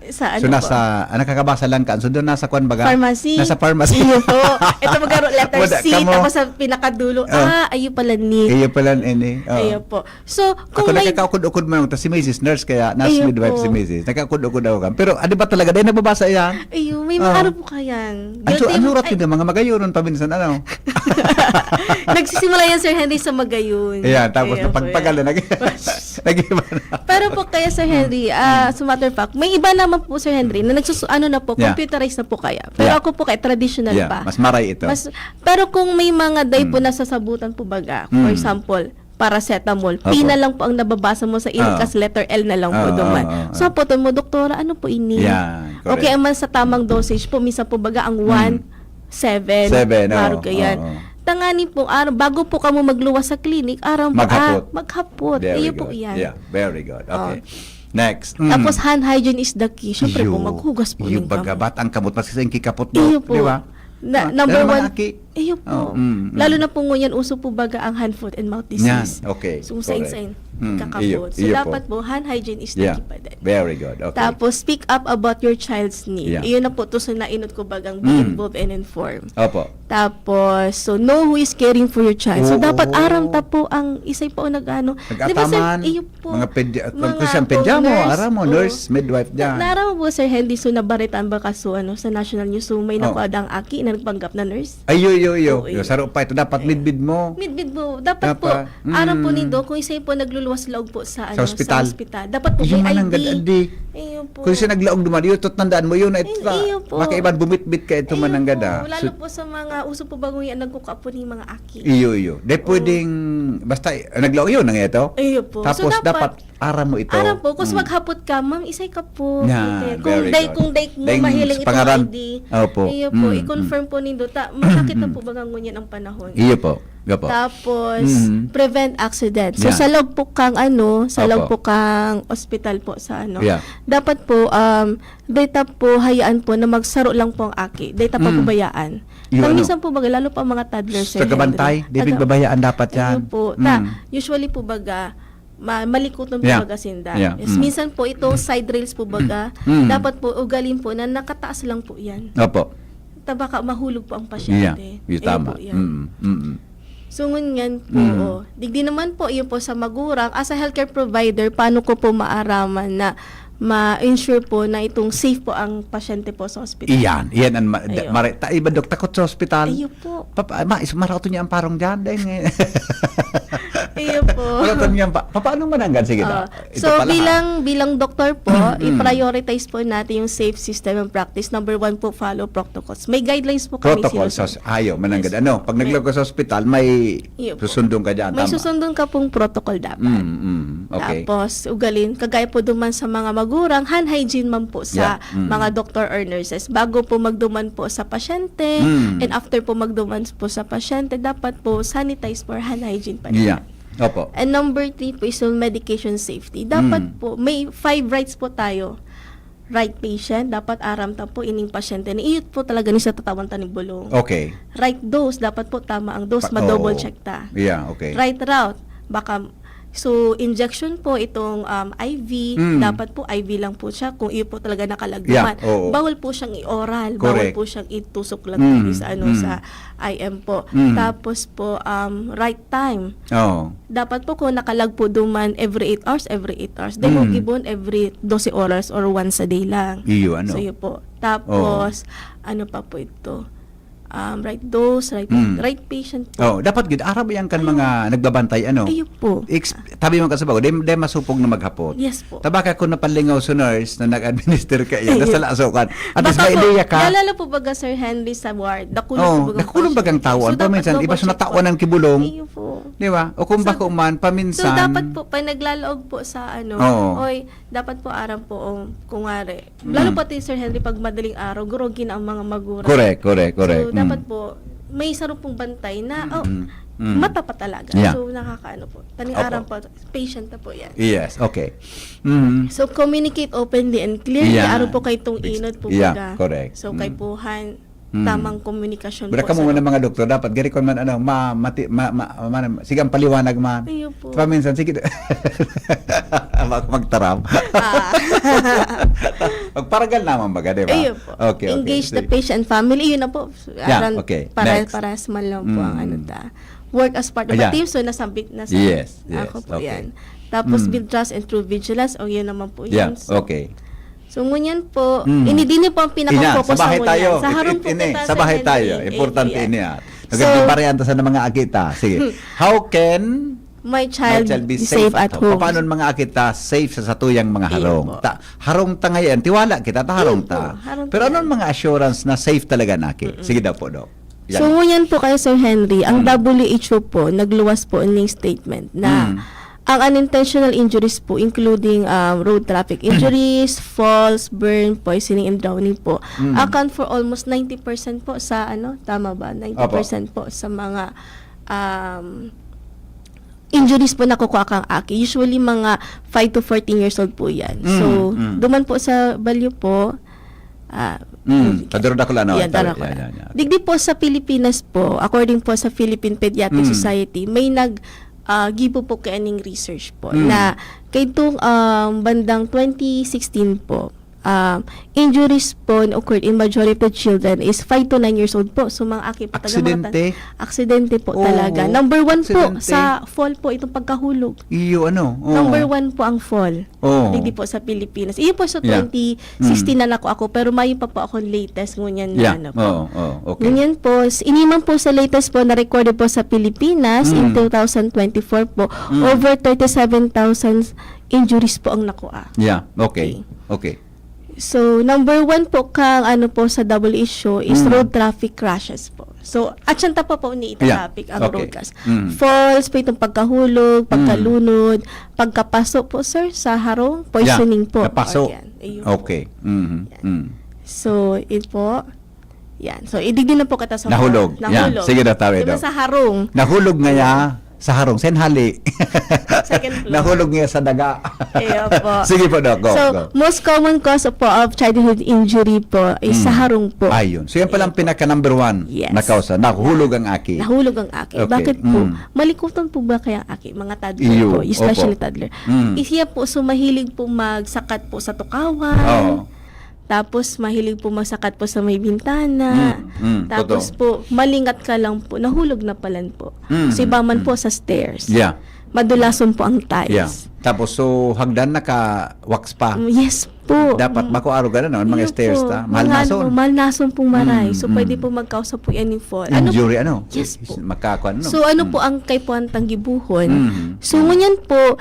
Sa so, ano nasa, po? ah, nakakabasa lang ka, so, doon nasa kwan baga? Pharmacy. Nasa pharmacy. Iyo po. Ito magaro letter Wala C, ka mo. tapos sa pinakadulo, Ah. ah, ayo pala ni. Iyo pala ni, oo. Ayo po. So, Ako kung may nagkakaukod-ukod man, tas si misis nurse, kaya nurse Ayun midwife po. si misis. Nagkakaukod-ukod ako kan. Pero, ah, di ba talaga, dahil nababasa yan? Ayun, may Oo. maaro po kayan. Ang su-, Guilty ang mo, surat ay, nila, mga magayon, paminsan, ano? Nagsisimula yan, Sir Henry, sa magayon. Ayan, tapos Ayan po, napagpagal yan. na nag- Nag-iba na. Pero po kaya, Sir Henry, ah, as a matter of fact, may iba naman po, Sir Henry, na nagsusu-, ano na po, Yeah. computerized na po kaya. Pero Yeah. ako po kaya, traditional Yeah, pa. Mas maray ito. Mas, pero kung may mga day po Mm. nasasabutan po baga, for Mm. example, paracetamol, P Opo. na lang po ang nababasa mo sa Oo. ilikas, letter L na lang po Oo, duman. oo, oo. So, po mo, "Doktora, ano po ini?" Yan, correct. Okay, ang man sa tamang dosage po, minsan po baga ang Mm. one, seven, Seven, oo, marog yan. oo. Tanganing po, ar-, bago po kamo magluwas sa clinic, aram po, Maghapot. ah, maghapot. Very Iyo po good. yan. Yeah, very good. Okay. Oh. Next. Mm. Tapos hand hygiene is the key. Siyempre po, Iyo. maghugas po Iyo, yung baga, kamot. bat ang kamot, maski sa inyong kikapot mo. Iyo po. Di ba? Na, Ah, number lalo one. mga aki. Iyo po. Oh, mm, mm. Lalo na po ngunyan, uso po baga ang hand, foot, and mouth Yan, disease. okay. So, sain-sain Mm, kakapot. iyo, So, iyo po. dapat po, hand hygiene is the Yeah. key pa din. Very good. Okay. Tapos, speak up about your child's need. Yeah. Iyon na po, to sa nainot ko bagang be Mm. involved and informed. Opo. Tapos, so know who is caring for your child. So, Oo. dapat aram ta po ang isay po ang nag-ano. Di ba, sir? Nag-ataman. Iyo po. Mga pedi-, Mga kung siyang po, pedyamo, nurse. aram mo, Oo. nurse, midwife dyan. Na, naaraman po, Sir Henry, so nabaritaan ba kaso, ano, sa national news, so may Oh. nakuha ang aki na nagpanggap na nurse? Ay, yo, yo, yo. Oo, Yo, eh. saro pa ito. Dapat midbid mo. Midbid mo. Dapat, po, Dapat. aram po Mm. nindo, kung isa po nagluluwas laog po sa, Sa ano, ospital. sa ospital. Dapat po, Iyo may man I D. Nanggad, adi. Iyo po. Kung siya naglaog duman, yun, tandaan mo yun. Iyo po. Baka iban bumitbit ka ito Iyo mananggad, po. ah. Lalo So, po sa mga uso po bagong yan, nagkukapo ni mga aki. iyo, iyo. Di pwedeng, basta, eh, naglaog yun, ang ito. Iyo po. Tapos, So, dapat, dapat, aram mo ito. aram po, kung Mm. maghapot ka, ma'am, isay ka po. Yeah, Ite. Kung very day, good. kung day mo Dahil mahiling sa itong pangaran. I D, Opo. iyo po, Mm, i-confirm po nindo. Ta, masakit na po baga ngunyan ang panahon. Iyo po. Iyo po. Tapos, Mm. prevent accident. So, Yeah. sa loob po kang ano, sa loob Opo. po kang ospital po sa ano, Yeah. dapat po, um, data po, hayaan po na magsaro lang po ang aki. Data pa Mm. pabayaan. Iyo, Kami ano? minsan po baga, lalo pa mga toddlers, Sir Tagabantay, Henry. di pigbabayaan dapat yan. Iyo po. Ta, Mm. usually po baga, ma-, malikutan po Yeah. baga sinda. Yeah. Yes, Mm. minsan po itong side rails po baga, Mm. dapat po ugalin po na nakataas lang po yan. Opo. Ta baka mahulog po ang pasyente. Yeah. Iyo, Ayun tama. po yan. Mm, mm. So, ngunyan po, Mm. oh, digdi naman po, yun po sa magurang, as a healthcare provider, paano ko po maaraman na ma-ensure po na itong safe po ang pasyente po sa ospital? Iyan, iyan ang ma- da- Ayun. mare- ta- iba, Dok, takot sa ospital. Ayun po. Papa, ma, is maraot niya ang parong dyan, deng, eh. Ayun po. Maraot niya ang pa- pa- paano mananggal? Sige, Ah, Dok. Ito so, pala, ha? bilang bilang doktor po, Mm. i-prioritize po natin yung safe system and practice. Number one po, follow protocols. May guidelines po kami Protocol, sinusunod. sa ayo, mananggad. Yes. Ano, pag naglaog ka sa ospital, may Iyo po. susundon ka dyan, May tama? susundon ka pong protocol dapat. Mm, mm, okay. Tapos, ugalin, kagaya po duman sa mga magurang, hand hygiene man po sa Yeah, mm. mga doctor or nurses. Bago po magduman po sa pasyente, Mm. and after po magduman po sa pasyente, dapat po sanitize for hand hygiene pa rin. Yeah. Opo. And number three po is yung medication safety. Dapat Mm. po, may five rights po tayo. Right patient, dapat aram ta po ining pasyente na iyo po talaga ni sa tatawan ta nin bulong. Okay. Right dose, dapat po tama ang dose, Pa- ma-double oo. check ta. Yeah, okay. Right route, baka, so injection po itong, um, I V, Mm. dapat po I V lang po siya kung iyo po talaga nakalag Yeah, duman. oo. Bawal po siyang i-oral, bawal Correct. po siyang itusok lang Mm, po sa, ano, mm. sa I M po. Mm. Tapos po, um, right time. Oo. Dapat po kung nakalag po duman every eight hours, every eight hours. Then, Mm. yung ibon every dose oras or once a day lang. Iyo, ano? So, yun po. Tapos, ano pa po ito? Um, right dose, right, Mm. right patient po. Oh, dapat gid aram yan kan mga nagbabantay, ano? Ayun po. Ex-, tabi man ka sa bago, di, di masupog na maghapot. Yes po. Tabaka kung napalingaw sa nurse na nag-administer ka iya, Ayun. nasa lasokan. At least Baka may po, ideya ka. Lalo po baga, Sir Henry, sa ward, dakulo Oh, po bagang dakulo pasyente. bagang tawan. So, dapat Paminsan, iba double sa check natawanan po. ki bulong. Ayun po. Di ba? O kung So, bako man, So, paminsan. dapat po, pag naglalaog po sa ano, Oo. oy, dapat po aram po, oh, kung wari. Lalo Mm. pati, Sir Henry, pag madaling araw, grogi na ang mga magurang. Correct, correct, correct. So, Mm. dapat po, may sarong pong bantay na, oh, Mm. Mm. mata pa talaga. Yeah. So, nakakaano po. Taning Opo. aram po, patient na po yan. Yes, okay. Mm. So, communicate openly and clearly. Yeah. Araw po kayo itong Ex- inot po yeah, baga. correct. So, kay Mm. puhan, Mm. tamang komunikasyon Bira po ka sa muna mga doktor, dapat gari ko man, ano, ma, mati, ma, ma, ma, sige ang paliwanag man. Iyo po. Paminsan, sige. Mag-, magtaram. Ah. Magparagal naman baga, di ba? Ayun po. Okay, okay. Engage the Sige. patient and family. Yun na po. Yeah, Aran-, okay. para, Next. Parehas man lang po ang Mm. ano ta. Work as part of Ayan. a team. So, nasambit na sa Yes, yes, ako po okay. yan. Tapos, Mm. build trust and through vigilance. O, yun naman po Yeah, yun. So, okay. so, ngunyan po, Mm. ini din po ang Iyan, pinaka-focus sa bahay sa tayo. ngunyan. Sa It- harong it- po ini, kita sa bahay Henry, tayo. eh, Importante iyan. ini, ah. So, Nagkakibarihan ta sa mga akita. Sige. How can My child, be safe at home. Paano ang mga aki ta safe sa satuyang mga harong? Ta, harong ta ngayon, tiwala kita, ta harong ta. Pero anong mga assurance na safe talaga ang aki? Sige daw po, Doc. So, ngunyan po kay Sir Henry, ang W H O po, nagluwas po ning statement na ang unintentional injuries po, including um, road traffic injuries, falls, burn, poisoning, and drowning po, account for almost ninety percent po sa, ano, tama ba? Ninety percent po sa mga um, injuries po nakukuha kang aki. Usually, mga five to fourteen years old po yan. So, duman po sa Balyo po, ah, Mm, Paduro Dakula na. Yan, tama ko na. Digdi po sa Pilipinas po, according po sa Philippine Pediatric Society, may nag ah, gibo po kay aning research po na kaitong um, bandang twenty sixteen po, um, injuries po na occurred in majority of the children is five to nine years old po. So, mga aki po, taga mga ta- Aksidente? Aksidente po Oo, talaga. Number one po aksidente. Sa fall po, itong pagkahulog. Iyo, ano? Oo. Number one po ang fall. Oo. Hindi po sa Pilipinas. Iyo po sa Yeah. twenty sixteen na nako ako, pero mayo pa po akong latest ngunyan na Yeah. ano po. Oo, oo, okay. Ngunyan po, s- ini man po sa latest po na recorded po sa Pilipinas in two thousand twenty-four po, over thirty-seven thousand injuries po ang nakuha. Yeah, okay. Okay. So, number one po kang ano po sa W H O is road traffic crashes po. So, at siyang tapa po ni Yeah. traffic ang Okay. road crash. Mm. Falls po itong pagkahulog, pagkalunod, pagkapaso po, sir, sa harong, poisoning po. Kapaso. O, yan. Ayun po. Okay. Mhm. Mm. So, yun po. Yan. So, idigdi na po kita sa Nahulog. Nahulog. Yan. Sige daw, tawi, Diba Doc. Sa harong. Nahulog nga ya sa harong. Sen hali. Second floor. Nahulog nga sa daga. Iyo po. Sige po, Doc. Go, So, go. Most common cause po of childhood injury po is sa harong po. Ayun. So, yan pala ang Iyo po. pinaka number one Yes. na kausa. Nahulog ang aki. Nahulog ang aki. Okay. Bakit po? Mm. Malikutan po ba kaya ang aki? Mga toddler Iyo. Po. Especially Opo. Toddler. Mm. Isiya po, so mahilig po magsakat po sa tukawan. Oo. Tapos mahilig po magsakat po sa may bintana. Mm, mm, Tapos totoo. Po, malingat ka lang po, nahulog na palan po. Mm, So iba man mm. po sa stairs. Yeah. Madulason po ang tiles. Yeah. Tapos, so, hagdan naka-wax pa. Mm, yes po. Dapat Mm. makuaro ka na, no? Ang mga Iyo stairs po. ta. Mga Mahalnason. ano, mahalnason pong maray. Mm, So, mm. pwede po magkausa po yan yung fall. Ano Injury, po? Ano? Yes po. Makakuan, ano? So, ano Mm. po ang kaipuhan tang gibuhon? Mm. So, ngunyan po,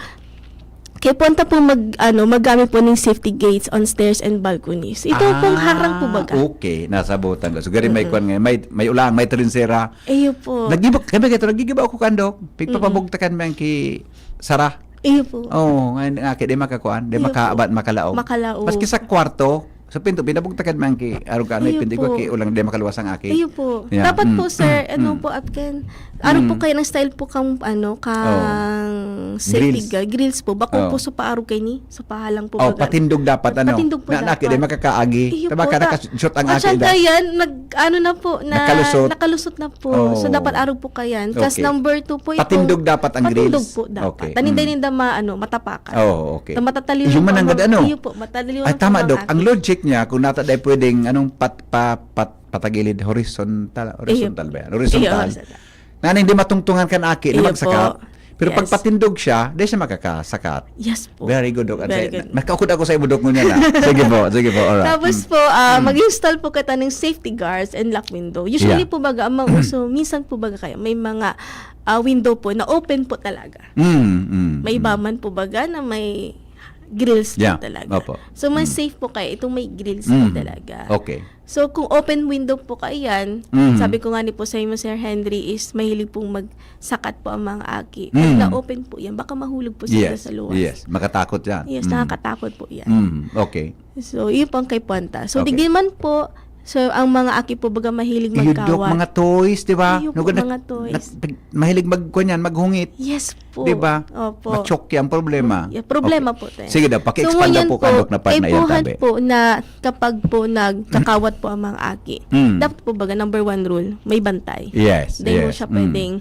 kaipuhan ta po mag, ano, maggamit po ng safety gates on stairs and balconies. Ito pong Ah, harang po baga. Okay, nasabutan ko. So, gari may kuan nga, may, may ulang, may trinsera. Iyo po. Nagibok, kami kayo, nagigiba ako kandok. Pigpapabugtakan mo yung ki Sara. Iyo po. Oo, nga, nga, di makakuan, di Iyo makaabat, po. Makalaog. Makalaog. Maski sa kwarto, sa pinto, pinabugtakan mo yung ki, arog ka, may Iyo pinto po. ko, ki, ulang di makaluwas ang aki. Iyo po. Yeah. Dapat po, Mm. sir, ano Mm. po, at ken, ano po Mm. kayo ng style po kang, ano, kang safety Grills. ga-, grills po. Bako Oh. po sa paarog kayo ni, sa pahalang po. Oh, Baga. Patindog dapat, ano? Patindog po Na, dapat. Aki, di makakaagi. Iyo Tama po, ka, ta-, nakashoot ang at aki. saka Da. yan, nag, ano na po, na, Nakalusot. Nakalusot na po. Oh. So, dapat arog po kayan. Kasi Okay. number two po ito. Patindog dapat ang Patindog grills. po dapat. Okay. Taninda Mm. ninda ma, ano, matapakan. Oo, okay. So, matataliw Iyo na man po ang ang gad-, ano? Iyo po, matataliw Ay, na po tama, ang Doc. aki. Ang logic niya, kung nata dahil pwedeng anong pat, pa, pat, patagilid, horizontal, horizontal Iyo. ba yan? Horizontal. Iyo, horizontal. Na hindi matungtungan kan aki na Iyo magsakat. Po. Pero pag Yes. patindog siya, di siya makakasakat. Yes po. Very good, Doc. Very Kasi good. Nakaukod ako sa ibo, Doc, ngunyan, ah. Sige po, sige po. Alright. Tapos Mm. po, ah, mag-install po kita ng safety guards and lock window. Usually Yeah. Po baga, ang mga uso, minsan po baga kaya may mga ah, window po na open po talaga. Mm, mm, May mm. Iba man po baga na may grills Yeah. Po talaga. Opo. So, mas Mm. Safe po kaya itong may grills po Mm. Talaga. Okay. So, kung open window po kaiyan, Mm. sabi ko nga ni po sa imo, Sir Henry, is mahilig pong magsakat po ang mga aki. Mm. Pag na-open po yan, baka mahulog po sila Yes, sa luwas. Yes, makatakot yan. Yes, Mm. Nakakatakot po yan. Mm, okay. So, yun po ang kaipuhan ta. So, Okay. Digdi man po, so, ang mga aki po baga mahilig Iyo, Doc, magkawat. mga toys, di ba? Iyo po, Nugad na- mga toys. na- mahilig mag, kuwan yan, maghungit. Yes po. Di ba? Opo. Machoke ang problema. Yeah, problema Okay. po tayo. Sige daw, paki-expand So, daw ngunyan po, Kandok, na part na yan, kaipuhan tabi. Po na kapag po nagkakawat po ang mga aki, Mm. dapat po baga number one rule, may bantay. Yes, Dahil mo yes. siya Mm. pwedeng,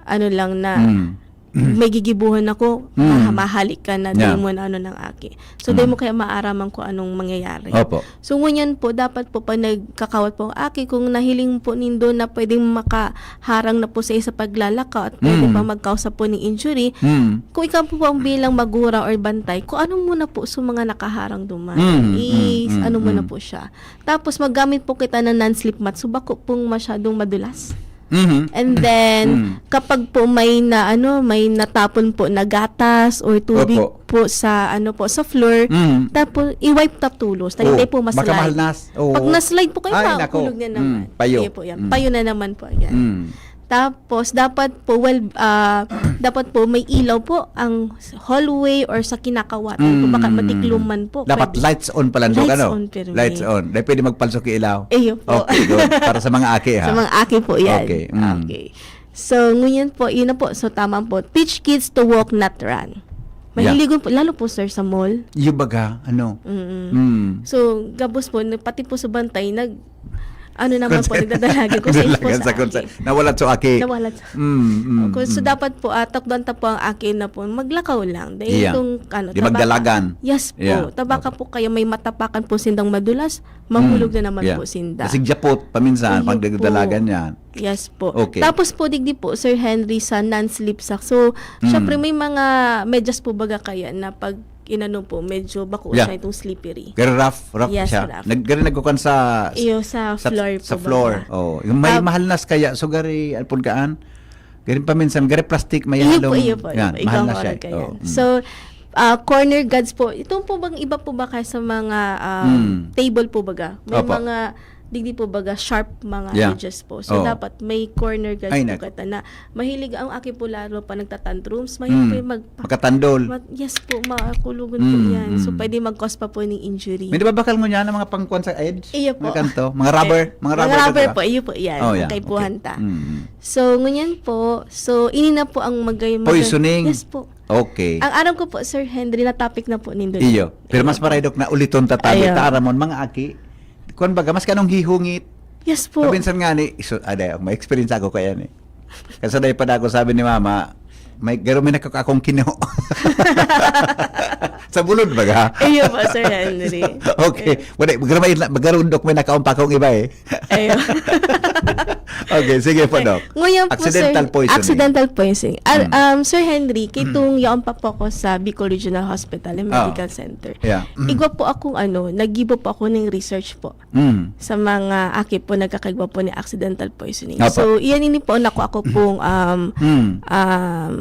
ano lang na, Mm. may gigibuhan ako, Mm. maha- mahalik ka na, Yeah. Dahil mo na ano ng aki. So, dahil Mm. mo kaya maaraman kung anong mangyayari. Opo. So, ngunyan po, dapat po pag nagkakawat po ang aki, kung nahiling po nindo na pwedeng makaharang na po sa isa paglalakaw at pwede Mm. pa magkausa po ng injury, Mm. kung ikaw po ang bilang magurang or bantay, kung ano muna po sa mga nakaharang duman, Mm, is mm, mm, ano muna mm. Po siya. Tapos, maggamit po kita ng non-slip mat. So, bako pong masyadong madulas. Mhm. And then, Mm. kapag po may na, ano, may natapon po na gatas or tubig Opo. po sa, ano po, sa floor, Mm. tapos i-wipe ta tulos. Dahil Oh, hindi po ma-slide. Makamalnas. Oo. Pag na-slide po kayo, Ay, mahulog nako. na naman. Mm, payo. Ayan po yan. Mm. Payo na naman po yan. Mm. Tapos, dapat po, well, ah, dapat po may ilaw po ang hallway or sa kinakawatan po. Baka Mm. matiklom man po. Dapat Pwede. Lights on pala, Dok, Lights ano? on, pirmi. Lights on. Dahil pwede magpalso ki ilaw. Ayun po. Okay, good. Para sa mga aki, ha? Sa mga aki po yan. Okay, mm. Okay. So, ngunyan po, yun na po. So, tama po. Teach kids to walk, not run. Yeah. Mahiligon po, lalo po, sir, sa mall. Yung baga, ano? Mm-mm. Mm. So, gabos po, na- pati po sa bantay, nag, ano naman po, Konse- nagdadalagan ko sa Dalagan esposa sa konse-, aki. nawala sa aki. Nawala sa Mm, mm, Okay, so mm. dapat po, ah, takdan ta po ang aki na po, maglakaw lang. Dahil Yeah. itong, ano, Di magdalagan. Yes po. Yeah. Tabaka Opo. po kaya may matapakan po sindang madulas, mahulog Mm. na naman Yeah. po sinda. Kasi japot, paminsan, Ayun pag po. nagdadalagan yan. Yes po. Okay. Tapos po, digdi po, Sir Henry, sa non-slip socks. So, Mm. syempre, may mga medyas po baga kaya na pag inano po, medyo bako Yeah. siya itong slippery. Pero rough, rough Yes, siya. rough. Nag, gari nagkukan sa, Iyo sa, sa, floor sa po floor. baga. Oh, yung may Ah, mahalnas kaya, so gari, ano po kaan? Gari paminsan, gari plastic, may Iyo po, halong, iyo po, iyo yan, po. Ikaw mahalnas nga siya. nagkaya. Oh, mm. So, ah, corner guards po. Itong po bang iba po ba kaya sa mga ah, Mm. table po baga? May Opo. mga, digdi po baga, sharp mga Yeah. edges po. So, Oo. dapat may corner guards Ay, po nako. kaya na mahilig ang aki po lalo pa nagtatantrums. Mahilig Mm. po yung mag- Makatandol. Ma- yes po, makakulugon po Mm, yan. So, mm. pwede mag-cause pa po ng injury. May nababakal mo niya ng mga pangkuan sa edge? Iyo po. Mga kanto? Mga rubber? Eh, Mga rubber, rubber ba? po, iyo po yan. Oh, Ang yeah. kaipuhan Okay. ta. Mm. So, ngunyan po, so, ini na po ang magay... magay- Poisoning? Yes po. Okay. Ang aram ko po, Sir Henry, na topic na po nindo. Iyo. Pero mas maray, Dok, na uliton ta tabi. Ayaw. Tara mo, mga aki. Kuan baga, mas kanong hihungit. Yes po. Paminsan nga ni, iso, aday, may experience ako kaya ni. Kasi day pa ako sabi ni mama, may garo may nakaka-, akong kino. Sa bulod baga. Iyo po, Sir Henry. Okay. Wala, garo may, garo, Dok, may nakaumpa kong iba eh. Ayun. Okay, sige po, Doc. Ngayon po, Accidental sir, poisoning. Accidental poisoning. Al- Mm. um, Sir Henry, kitong yaon pa po ako sa Bicol Regional Hospital and Ah. Medical Center. Yeah. Mm. Igwa po akong ano, naggibo po ako ng research po Mm. sa mga aki po nagkakaigwa po ni accidental poisoning. Apo. So, iyan ini po nako ako pong um, Mm. um,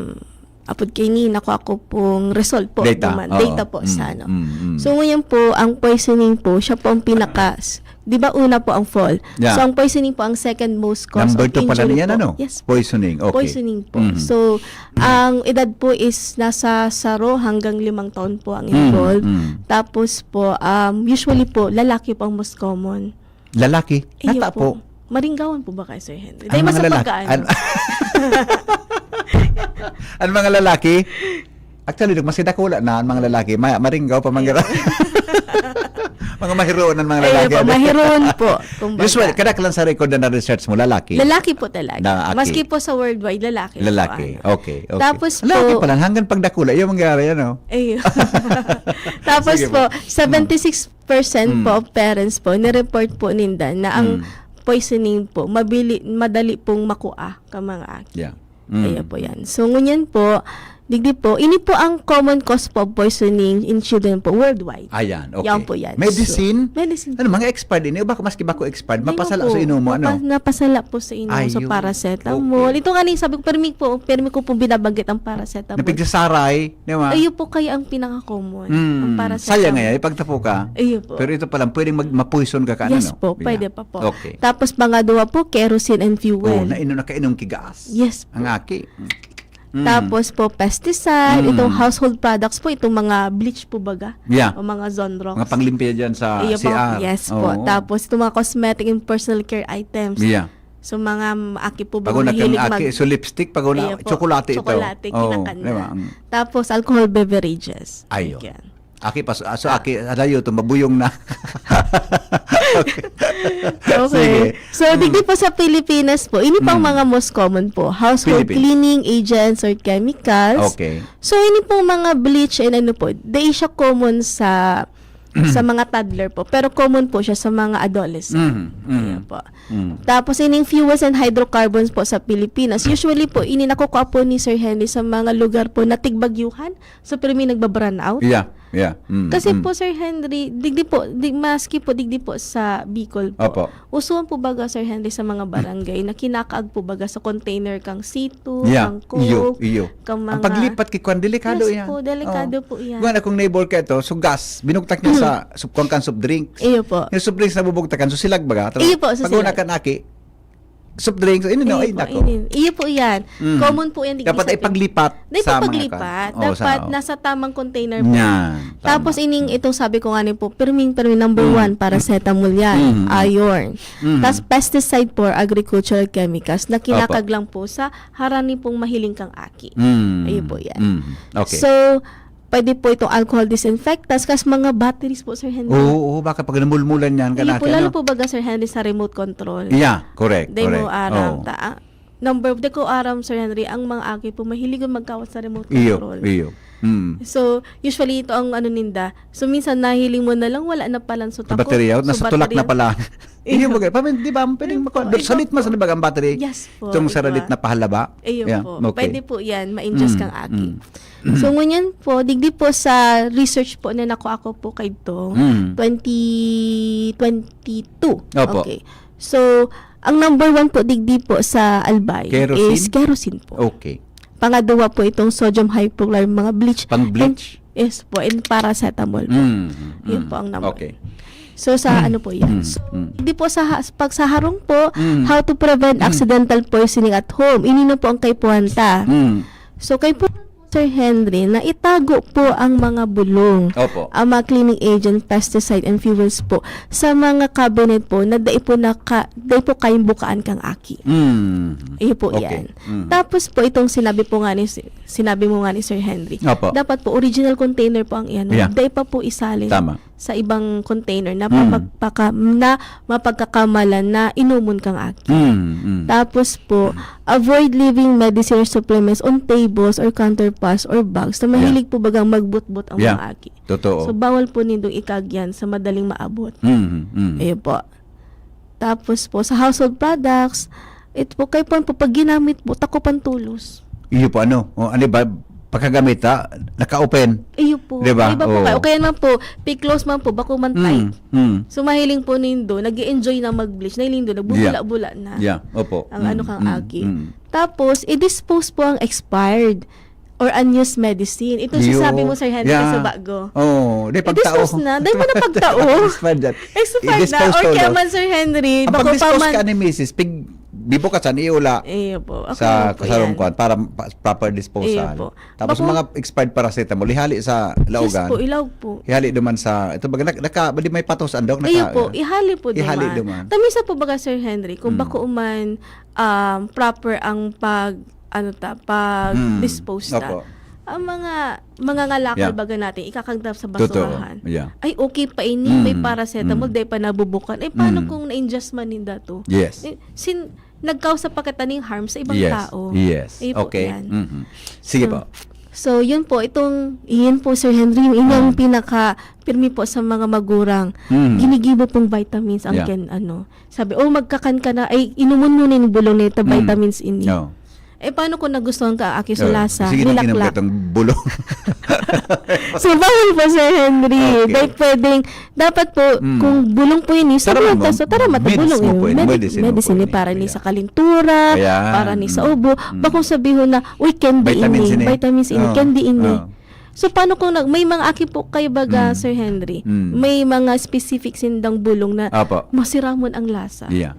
apod kaini nako ako pong result po. Data. Duman- Oo. Data po Mm, sa ano. mm, mm. So, ngayon po, ang poisoning po, siya po ang pinaka, di ba una po ang fall? Yeah. So, ang poisoning po ang second most cause Number of two pala injury niyan, po. Ano? Yes. Poisoning. Okay. Poisoning po. Mhm. So, ang edad po is nasa saro hanggang limang taon po ang Mm, involved. mm. Tapos po, um, usually po, lalaki po ang most common. Lalaki? Iyo Nata po. Maringgawan po ba kayo, Sir Henry? Ang Dahil mas mga lalaki. pagkaan. An-, ang mga lalaki, actually, Doc, mas dakula na ang mga lalaki. Ma- maringgaw pa man garo. Mga mahiroon ang mga Ayun lalaki. po, mahiroon po. Kumbaga. Usually, kadaklan sa record na na-research mo, lalaki. Lalaki po talaga. Na aki. Maski po sa worldwide, lalaki. po, Lalaki. ano. Okay, okay. Tapos Lalaki po, pala, hanggang pagdakula, yung mangyari, ano? Ayun. Tapos Sige po, po. seventy-six percent Mm. po of parents po, nireport po ninda na ang Mm. poisoning po, mabili, madali pong makua ka mga aki. Yeah. Mm. Ayan po yan. So, ngunyan po, digdi po, ini po ang common cause po of poisoning in children po worldwide. Ayan, okay. Yan po yan. Medicine? So, medicine. Ano, mga expired ini? O baka maski bako expired, Hindi mapasala po. sa inumo, ano? Mapa-, napasala po sa inumo, sa Ayun. paracetamol. Okay. Ito nga na yung sabi ko, permi po, permi ko pong binabanggit ang paracetamol. Napigsasaray, di ba? Ayun po kaya ang pinaka-common. Mm. Ang paracetamol. Sayang nga, ipagtapo ka. Ayun po. Pero ito pala, pwedeng mag- mapoison ka ka, Yes ano? po, Yeah. pwede pa po. Okay. Tapos pangadwa po, kerosene and Oh, fuel. Nainom, nakainom ki gas. Yes po. Ang aki. Mm. Tapos po, pesticide, Mm. itong household products po, itong mga bleach po baga. Yeah. O mga Zonrox. Mga panglimpya dyan sa Iyo po, C R. yes po. Oo. Tapos itong mga cosmetic and personal care items. Yeah. So mga mm, aki po ba Pag una mahilig kang aki, mag- so lipstick, pag una, Iyo po, tsokolate ito. tsokolate, Oo, kinakan di ba? na. Mm. Tapos alcohol beverages. Ayun. Yan. Aki pa, so aki, alayo to, mabuyong na. Okay. Okay. Sige. So, digdi po sa Pilipinas po, ini pang Mm. mga most common po. Household Philippines. cleaning agents or chemicals. Okay. So, ini pong mga bleach and ano po, di siya common sa sa mga toddler po. Pero common po siya sa mga adolescent. Mhm, mhm. Ayan po. Mm. Tapos, ining fuels and hydrocarbons po sa Pilipinas. Usually po, ini nakukuha po ni Sir Henry sa mga lugar po na tigbagyuhan. So, pero may nagbabrownout. Yeah. Yeah. Mm, Kasi mm. po, Sir Henry, digdi po, di, maski po digdi po sa Bicol po, Opo. usuan po baga, Sir Henry, sa mga barangay na kinakaag po baga sa container kang C two, Yeah. kang Coke, Iyo, iyo. kang Ang mga... paglipat kay kwan, delikado Yes yan. po, delikado Oo. po yan. Kuwan, akong neighbor ka ito, so gas, binugtak niya sa sup, kuwan kang soft drinks. Iyo po. Yung soft drinks na bubugtakan, so silag baga. Iyo po, so Pag una silag. ka naki, soft drinks, ini no, Iyo ay po, nako. ini. Iyo po yan. Mm. Common po yan. Digdi Dapat sa ay paglipat Dapat sa mga paglipat. kan. Oo, sa, Dapat oo. nasa tamang container po. Yan. Tapos Tama. ining itong sabi ko nga po, pirming-pirming number Mm. one, paracetamol yan, Mm. iron. Mm. Tapos pesticide po or agricultural chemicals na kinakag lang po sa harani pong mahiling kang aki. Mm. Ayun po yan. Mm. Okay. So, pwede po itong alcohol disinfectants, kas mga batteries po, Sir Henry. Oo, oo, baka pag namulmulan yan, Ayun po, kanaki, lalo ano? po baga, Sir Henry, sa remote control. Yeah, correct, Dai mo correct. aram Oo. ta. Ah, number, di ko aram, Sir Henry, ang mga aki po, mahilig yung magkawat sa remote Iyo, control. iyo. Mm. So, usually ito ang ano ninda. So, minsan nahiling mo na lang, wala na pala. So, Sa baterya, nasa tulak na pala. Iyo. Iyo, baga, pa, di ba, pwedeng Iyo mako-, po, doon iyo salit man po. sa libag ang battery. Yes po, Itong iyo saralit po. Na pahalaba. Ayun Yeah, po. okay. Pwede po yan, ma-ingest Mm, kang aki. mm. So, ngunyan po, digdi po sa research po na nakuha ko po kayo, Mm. twenty twenty-two. Opo. Okay. So, ang number one po, digdi po sa Albay Kerosene? is kerosene po. Okay. Pangadwa po itong sodium hypochlorite, mga bleach. Pang bleach? And, yes po, and paracetamol po. Mm, Yun mm. po ang number. Okay. So, sa ano po yan? Mm, So, mm. di po sa ha- pag sa harong po, Mm. how to prevent accidental poisoning at home. Ini na po ang kaipuhan ta. Mm. So, kaipuhan po, Sir Henry, na itago po ang mga bulong, Opo. ang mga cleaning agent, pesticide, and fuels po sa mga cabinet po na dai po, naka, dai po kayang bukaan kang aki. Mm. Iyo po Okay. yan. Mm. Tapos po, itong sinabi po nga ni, sinabi mo nga ni Sir Henry, Opo. dapat po original container po ang iyan. Yeah. Dai pa po isalin Tama. sa ibang container na, Mm. papagpaka, na mapagkakamalan na inumon kang aki. Mm, mm. Tapos po, avoid leaving medicine or supplements on tables or countertops or bags na mahilig po bagang magbutbot ang Yeah. mga aki. Totoo. So, bawal po nindong ikagyan sa madaling maabot. Mm, mm. Ayun po. Tapos po, sa household products, ito po, kaipuhan po, pag ginamit po, takopan tolos. Iyo po, ano? O, ano ba? Pagkagamit, ha? Naka-open. Iyo po. Di ba? Iba po Oo. kayo. Okay yan man po, pick close man po, bako man tight. Mm, mm. So, mahiling po nindo, nag enjoy na mag-bleach. Nahiling do, nagbubula-bula na. Yeah. Opo. Ang ano Mm, kang mm, aki. mm. Tapos, i-dispose po ang expired or unused medicine. Itong Iyo. sasabi mo, Sir Henry, Yeah. sa bago. Oo. Di, pagtao. I-dispose na. Dahil mo na pagtao. Expired yan. Expired na. I-dispose Or to, kaya no? man, Sir Henry, Ang bako pa pag-dispose man. ka ni misis, pig, bibukasan, iula Iyo po. Ako sa na po yan. Kasarungkuan para pa- proper disposal. Iyo po. Tapos Bako- mga expired paracetamol, ihali sa Yes laugan. Po, ilaog po. Ihali duman sa, ito baga, naka, naka, di may patos, andok? Naka, Iyo po, ihali po ihali duman. duman. Tamisa po baga, Sir Henry, kung Mm. bako man um, proper ang pag, ano ta, pag Mm. dispose ta. Opo. Ang mga, mga ngalakal Yeah. baga natin, ikakagdap sa Totoo. basurahan. Yeah. Ay, okay pa ini, may Mm. paracetamol, Mm. dahil pa nabubukan. Eh, paano Mm. kung na-ingest man ninda to? Yes. Eh, sin, nagkausa pa kita ning harm sa ibang Yes. tao. Yes. Ayun po Okay. yan. Mhm. Sige So, po. So, yun po, itong, yun po, Sir Henry, yun ang Mm. pinaka pirmi po sa mga magurang. Mm. Ginigibo pong vitamins ang Yeah. ken, ano. Sabi, "Oh, magkakan ka na, ay, inumon mo na yung bulong nito, Mm. vitamins ini." No. Eh, paano kung nagustuhan ka, aki, sa Oh, lasa? Sige, nang inom Nilaklak. ka itong bulong. So, bawal po, Sir Henry. Okay. Dahil pwedeng, dapat po, Mm. kung bulong po ini, sa Tara, mga ma'am. taso, tara, mata, Meds bulong mo ini. po ini. Medi-, Medicine mo medicine po ini, ini. para ni Yeah. sa kalintura, Ayan. para ni sa Mm. ubo. Mm. Bakong sabihin na, "Uy, candy Vitamins ini, ini. vitamins ini, Oh. candy ini." Oh. So, paano kung nag-, may mga aki po kayo baga, Mm. Sir Henry? Mm. May mga specific sindang bulong na Apo. masiramon ang lasa. Yeah.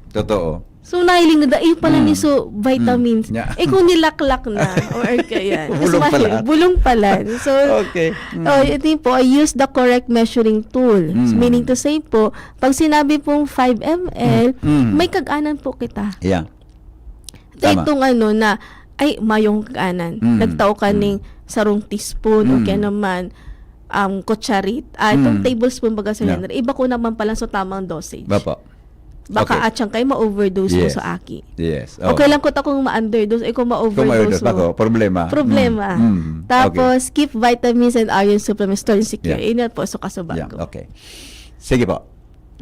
Totoo. So, nahiling na dai pala Mm. ni so vitamins. Mm. Yeah. Eh, kung nilaklak na, or kaya, Bulong pala. Bulong pala. So, Okay. Mm. oh, ito yun po, I use the correct measuring tool. Mm. Meaning to say po, pag sinabi pong five M L, Mm. may kag-anan po kita. Yeah. Ito Tama. itong ano na, ay, mayong kag-anan. Mm. Nagtao ka Mm. ning sarong teaspoon o Mm. kaya naman, um, kutsarit. Ah, itong Mm. tablespoon baga, Sir Yeah. Henry. Iba ko naman pala sa tamang dosage. Ba po? Baka Okay. atsang kayo ma-overdose mo Yes. sa aki. Yes. Okay lang ko ta kung ma-underdose, eh, kung ma-overdose Kung ma-overdose, mo. bako, problema. Problema. Mm. Mm. Tapos, Okay. keep vitamins and iron supplements stored and secure. Yeah. Ingat po sa kasubag Yeah, ko. Okay. Sige po.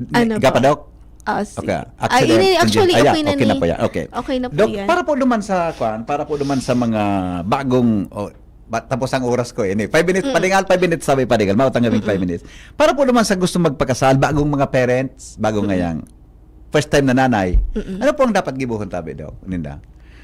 Ano po? Gapa, Doc? Ah, sige. Okay. Ah, ini, actually, Ah, yeah, okay na okay na ni. po yan. Okay. Okay na po Doc, yan. Para po naman sa, kwan, para po naman sa mga bagong, o, Tapos ang oras ko, ini. Five minutes, mm, padingal, five minutes, sabi padingal. Mautang kaming five minutes. Para po naman sa gusto magpakasal, bagong mga parents, bagong ngayang first time na nanay, ano po ang dapat gibuhon tabi daw, ninda?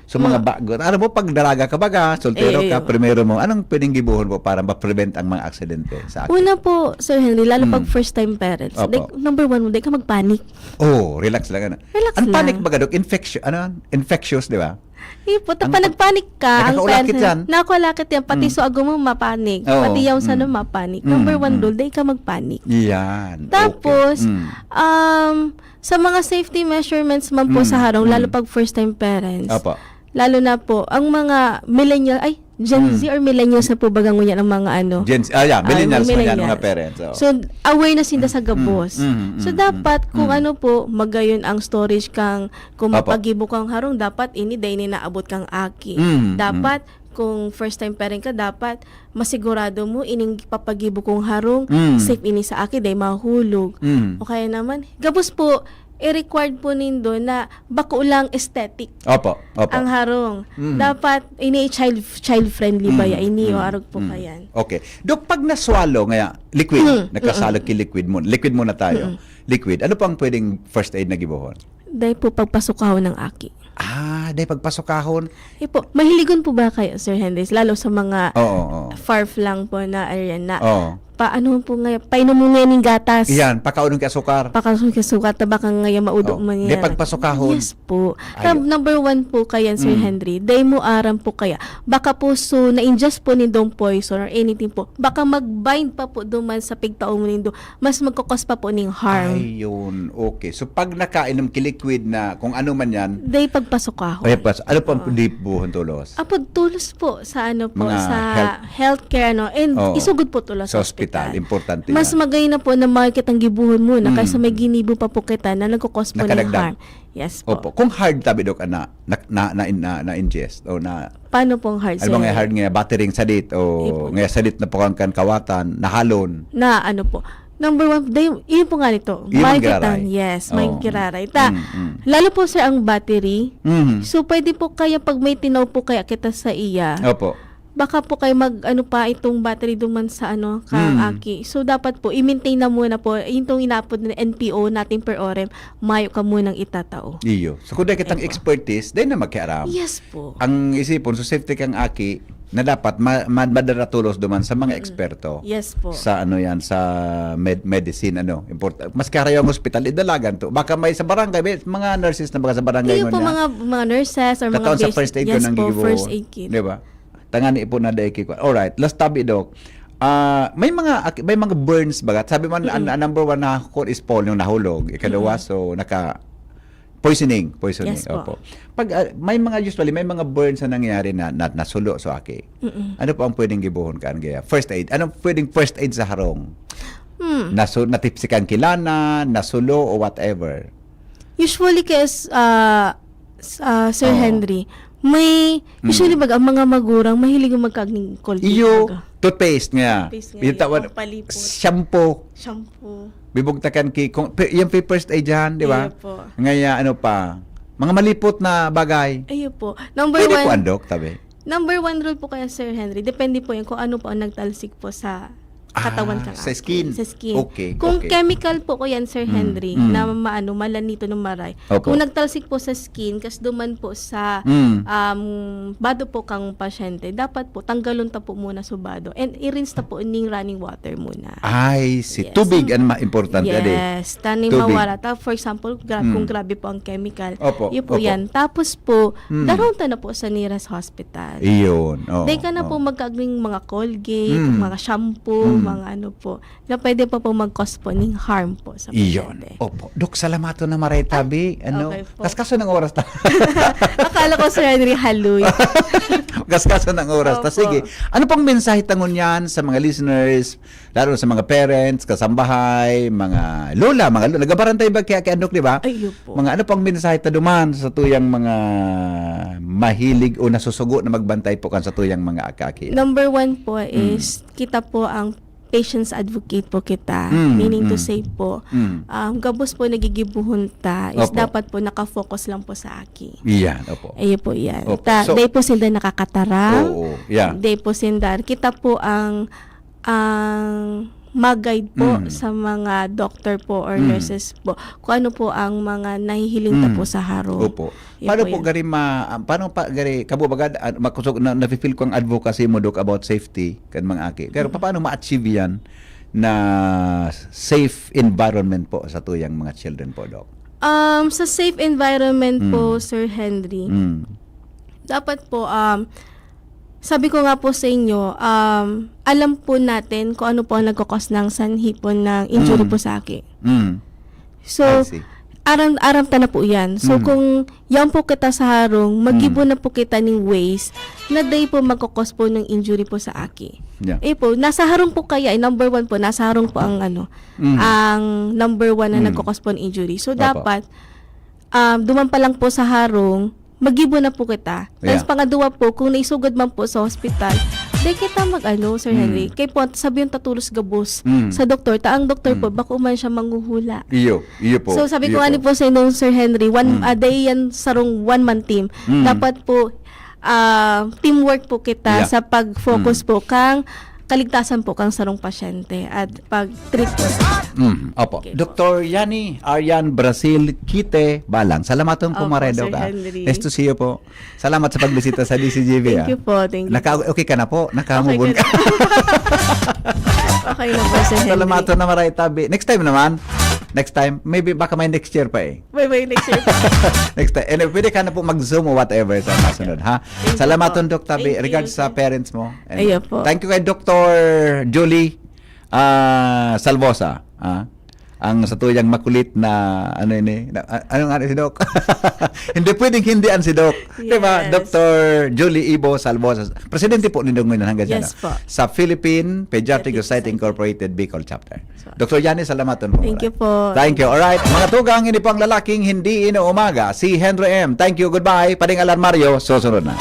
So, mga bago, ano mo, pag dalaga ka baga, soltero ka, primero mo, anong pwedeng gibuhon po para ma-prevent ang mga aksidente sa akin? Una po, Sir Henry, lalo pag first time parents, Opo. di, number one mo, di ka magpanic. Oh, relax lang. Ano? Relax Ang panic lang. baga, Dok? Infectio-, ano? Infectious, di ba? Iyo po, ta-, Ang pag pag nagpanic ka, ang Nakakulakit parents, yan. nakulakit yan. Pati Mm. so ago mo mapanik. Oo, Pati yaw sa mm. ano mapanik. Mm, Number one mm. rule, di ka magpanik. Yan. Okay. Tapos, Mm. um, sa mga safety measurements man po Mm, sa harong, lalo mm. pag first time parents. Opo. Lalo na po, ang mga millennial, ay, Gen Z Mm. or millennials na po baga ngunyan ang mga ano? Gen Z, ah, yeah, Ah, millennials mga man yan, mga millennials. parents, oo. So, aware na sinda sa Mm, gabos. mm, mm, So, mm, dapat kung mm. ano po, magayon ang storage kang, kung Opo. mapagibo kang harong, dapat ini, dai ini naabot kang aki. Mm, mm. Dapat, kung first time parent ka, dapat masigurado mo ining papagibo kong harong, Mm. safe ini sa aki, dai mahulog. Mm. O kaya naman, gabos po, i-required po nindo na bako lang aesthetic Opo, opo. ang harong. Mm. Dapat ini child, child friendly ba Mm, ya ini o mm, arog po mm. kayan? Okay. Dok, pag naswalo, ngaya, liquid, Mm, nagkasalog mm. ki liquid mo, liquid muna tayo. Mm. Liquid. Ano po ang pwedeng first aid na gibohon? Dai po pagpasukahon ng aki. Ah, dai pagpasukahon. Eh po, mahiligon po ba kayo, Sir Henry? Lalo sa mga Oo, oo. far flung po na area na. Oo. Paano po ngayon? Painom mo ngayon ng gatas. Iyan, pakaunon kay asukar. Pakaunon kay asukar, tabakang ngayon, maudo Oo. mo Di niya. pagpasukahon. Yes po. Ayo. Kaya number one po kaya, Sir Mm. Henry, dai mo aram po kaya. Baka po so, na-ingest po nindong poison or anything po. Baka mag-bind pa po duman sa pigtao mo nindo. Mas magkakos pa po ning harm. Ayun. Okay. So, pag nakainom ki liquid na kung ano man yan, Dai pagpasukahon. Ay, pas-, ano pang Oo. di buhon tulos? Apod tulos po sa ano po, Mga sa health. healthcare, no? And Oo. isugod po tulos Sa sa ospital. ospital. Importante Mas yan. magay na po na makikitang gibuhon muna Mm. kaysa may ginibo pa po kita na nagkakos po ng Nakadagdag. harm. Yes po. Opo. Kung hard tabi, Dok, ana, na, na, na, na, na-ingest o na Paano pong hard, Ano sir? mga hard nga battery sa dit o Ipo. nga sa dit na po kang kan kawatan, nahalon? Na ano po. Number one, day, yun po nga nito. Yun ang May giraray. kitang, yes, may Oo. giraray. Ta, Mm, mm. lalo po, sir, ang battery. Mm. So, pwede po kaya pag may tinaw po kaya kita sa iya, Opo. baka po kayo mag, ano pa, itong battery duman sa, ano, kang Mm. aki. So, dapat po, i-maintain na muna po. Yun itong inaapod na N P O natin per orem, mayo ka munang itatao. Iyo. So, kung dahil kitang Opo. expertise, dahil na magkiaram. Yes po. Ang isipon, so safety kang aki, na dapat ma-, ma-, madaratulos duman sa mga Mm. eksperto Yes po. sa, ano yan, sa med-, medicine, ano, import-, mas karayo ang hospital, idalagan to. Baka may sa barangay, may mga nurses na baka sa barangay Iyo mo po, niya. mga, mga nurses or mga Kataon sa basic, first aid ko yes nang po, gigibo. first aid kit. Di ba? Tangani po na dai ki-, alright, last tabi, Doc. Ah, may mga ak-, may mga burns baga. Sabi man, Mm. ang, ang number one na ako is fall, yung nahulog. Ikaduwa, Mm. so, naka-, poisoning, poisoning. Yes po. Opo. Pag, ah, may mga, usually, may mga burns na nangyayari na, na nasulo, so, aki. Mm-mm. Ano po ang pwedeng gibuhon kan gaya? First aid. Anong pwedeng first aid sa harong? Hmm. Nasu-, natipsikan kilana, nasulo, o whatever. Usually, kaya s-, ah, s-, ah, Sir Oo. Henry, may, Mm. usually, baga, ang mga magurang, mahilig yung magkagning Colgate, Iyo, baga. toothpaste nga. Toothpaste nga, Yung tawag, yung pampalipot. shampoo. Shampoo. Bibugtakan ki-, kung, pe-, yung pa first aid dyan, di ba? Iyo po. Ngaya, ano pa, mga malipot na bagay. Iyo po. Number Pwede po, one, andok, tabi. number one rule po kaya, Sir Henry, depende po yan kung ano po ang nagtalsik po sa katawan Ah, kang sa aki. skin. Sa skin. Okay, Kung okay. chemical po ko yan, Sir Mm, Henry, mm. na maano, malanito ng maray. Opo. Kung nagtalsik po sa skin, kas duman po sa, Mm. um, bado po kang pasyente, dapat po, tanggalon ta po muna sa bado. And i-rinse ta po ning running water muna. Ay, si Yes. tubig ang ma-, importante, adi. Yes. Tani Tubig. mawala ta. For example, gra-, kung Mm. grabe po ang chemical, Opo, yun po opo. yan. Tapos po, Mm. darong ta na po sa nearest hospital. Iyon, oo, Di ka na oo. po magkagning mga Colgate, Mm. mga shampoo, Mm. mga ano po, na pwede pa po mag-cause po ning harm po sa Iyon. pasyente. Opo. Dok, salamaton na maray tabi. Ano? okay po. Kaskaso ng oras ta. Akala ko, Sir Henry, haloy. Kaskaso ng oras ta. Opo. Sige. Ano pang mensahe ta ngunyan sa mga listeners, lalo sa mga parents, kasambahay, mga lola, mga lo-, nagabarantay ba kaya kay Andok, di ba? Ay, iyo po. Mga ano pang mensahe ta duman sa tuyang mga mahilig o nasusugo na magbantay po kan sa tuyang mga akaki? Number one po Mm. is, kita po ang patient's advocate po kita. Mm, Meaning to mm. say po, Mm. um, gabos po nagigibuhon ta is Opo. dapat po nakafocus lang po sa aki. Iyan, opo. Ayo po yan. Opo. Ta, So- dahil po sinda nakakatarang. Oo, yeah. Dahil po sinda, kita po ang ang mag-guide po Mm. sa mga doctor po or Mm. nurses po kung ano po ang mga nahihiling ta Mm. po sa harong. Opo. Yun Paano po po yun. gari ma paano pa gari kamo bagad ah, makusog na nafi-feel ko ang advocacy mo, Doc, about safety kan mga aki. Pero paano ma-achieve yan na safe environment po sa tuyang mga children po, Doc? Um, sa safe environment po, Mm. Sir Henry, Mm. dapat po, um, sabi ko nga po sa inyo, um, alam po natin kung ano po ang nagkakos ng sanhi po ng injury Mm. po sa aki. Mm. So, I see. aram, aram ta na po yan. So, Mm. kung yan po kita sa harong, magibo Mm. na po kita ng ways na day po magkakos po ng injury po sa aki. Yeah. Eh po, nasa harong po kaya, eh, number one po, nasa harong po ang ano, Mm. ang number one na Mm. nagkakos po ng injury. So, Opo. dapat, um, duman pa lang po sa harong, magibo na po kita. Tapos Yeah. pangadwa po, kung naisugod man po sa hospital, di kita mag-ano, Sir Mm. Henry. Kay po, sabi yung tatulos gabos Mm. sa doktor, ta ang doktor po, Mm. baka man siya manghuhula. Iyo, iyo po. So, sabi iyo ko nga ni po sa inyo, Sir Henry, one Mm. a day yan, sarong one-man team. Mm. Dapat po, ah, teamwork po kita Yeah. sa pag-focus Mm. po kang kaligtasan po kang sarong pasyente at pag-treat po sa Mm, opo. Okay po. Doktor Yani Aryan Brazil Quite Balang. Salamaton po, Opo, Maray Sir Doc, ah. Henry. Nice to see you po. Salamat sa pagbisita sa D C G B, Thank ah. you po. Thank you. Naka, okay ka na po? Nakahubog Okay na. ka? Okay na po, Sir Henry. Salamaton na, Maray Tabi. Next time naman. Next time. Maybe baka may next year pa eh. Bye-bye next year. Next time. And pwede ka na po mag-Zoom o whatever sa kasunod, ha? Thank you Salamaton, po. Doc Tabi. Thank you, Regards sa sir. Parents mo. And Ayun po. Thank you kay Doctor Julie ah, Salvosa. Ah? Ang sa tuyang makulit na, ano ini? Na, a- ano nga si Doc? Hindi pwedeng hindi ang si Doc. Diba? Yes. Doctor Julie Ibo Salvosa. Presidente po ni Dong Minan hanggang Yes siya, po. no? Sa Philippine Pediatric Pediatric Society Society. Incorporated Bicol Chapter. So, Doctor Yani, salamaton po. Thank you po. Thank you. Alright. Mga tugang, ini po ang lalaking hindi inuumaga, si Henry M. Thank you. Goodbye. Pading Alarmario, susunod na.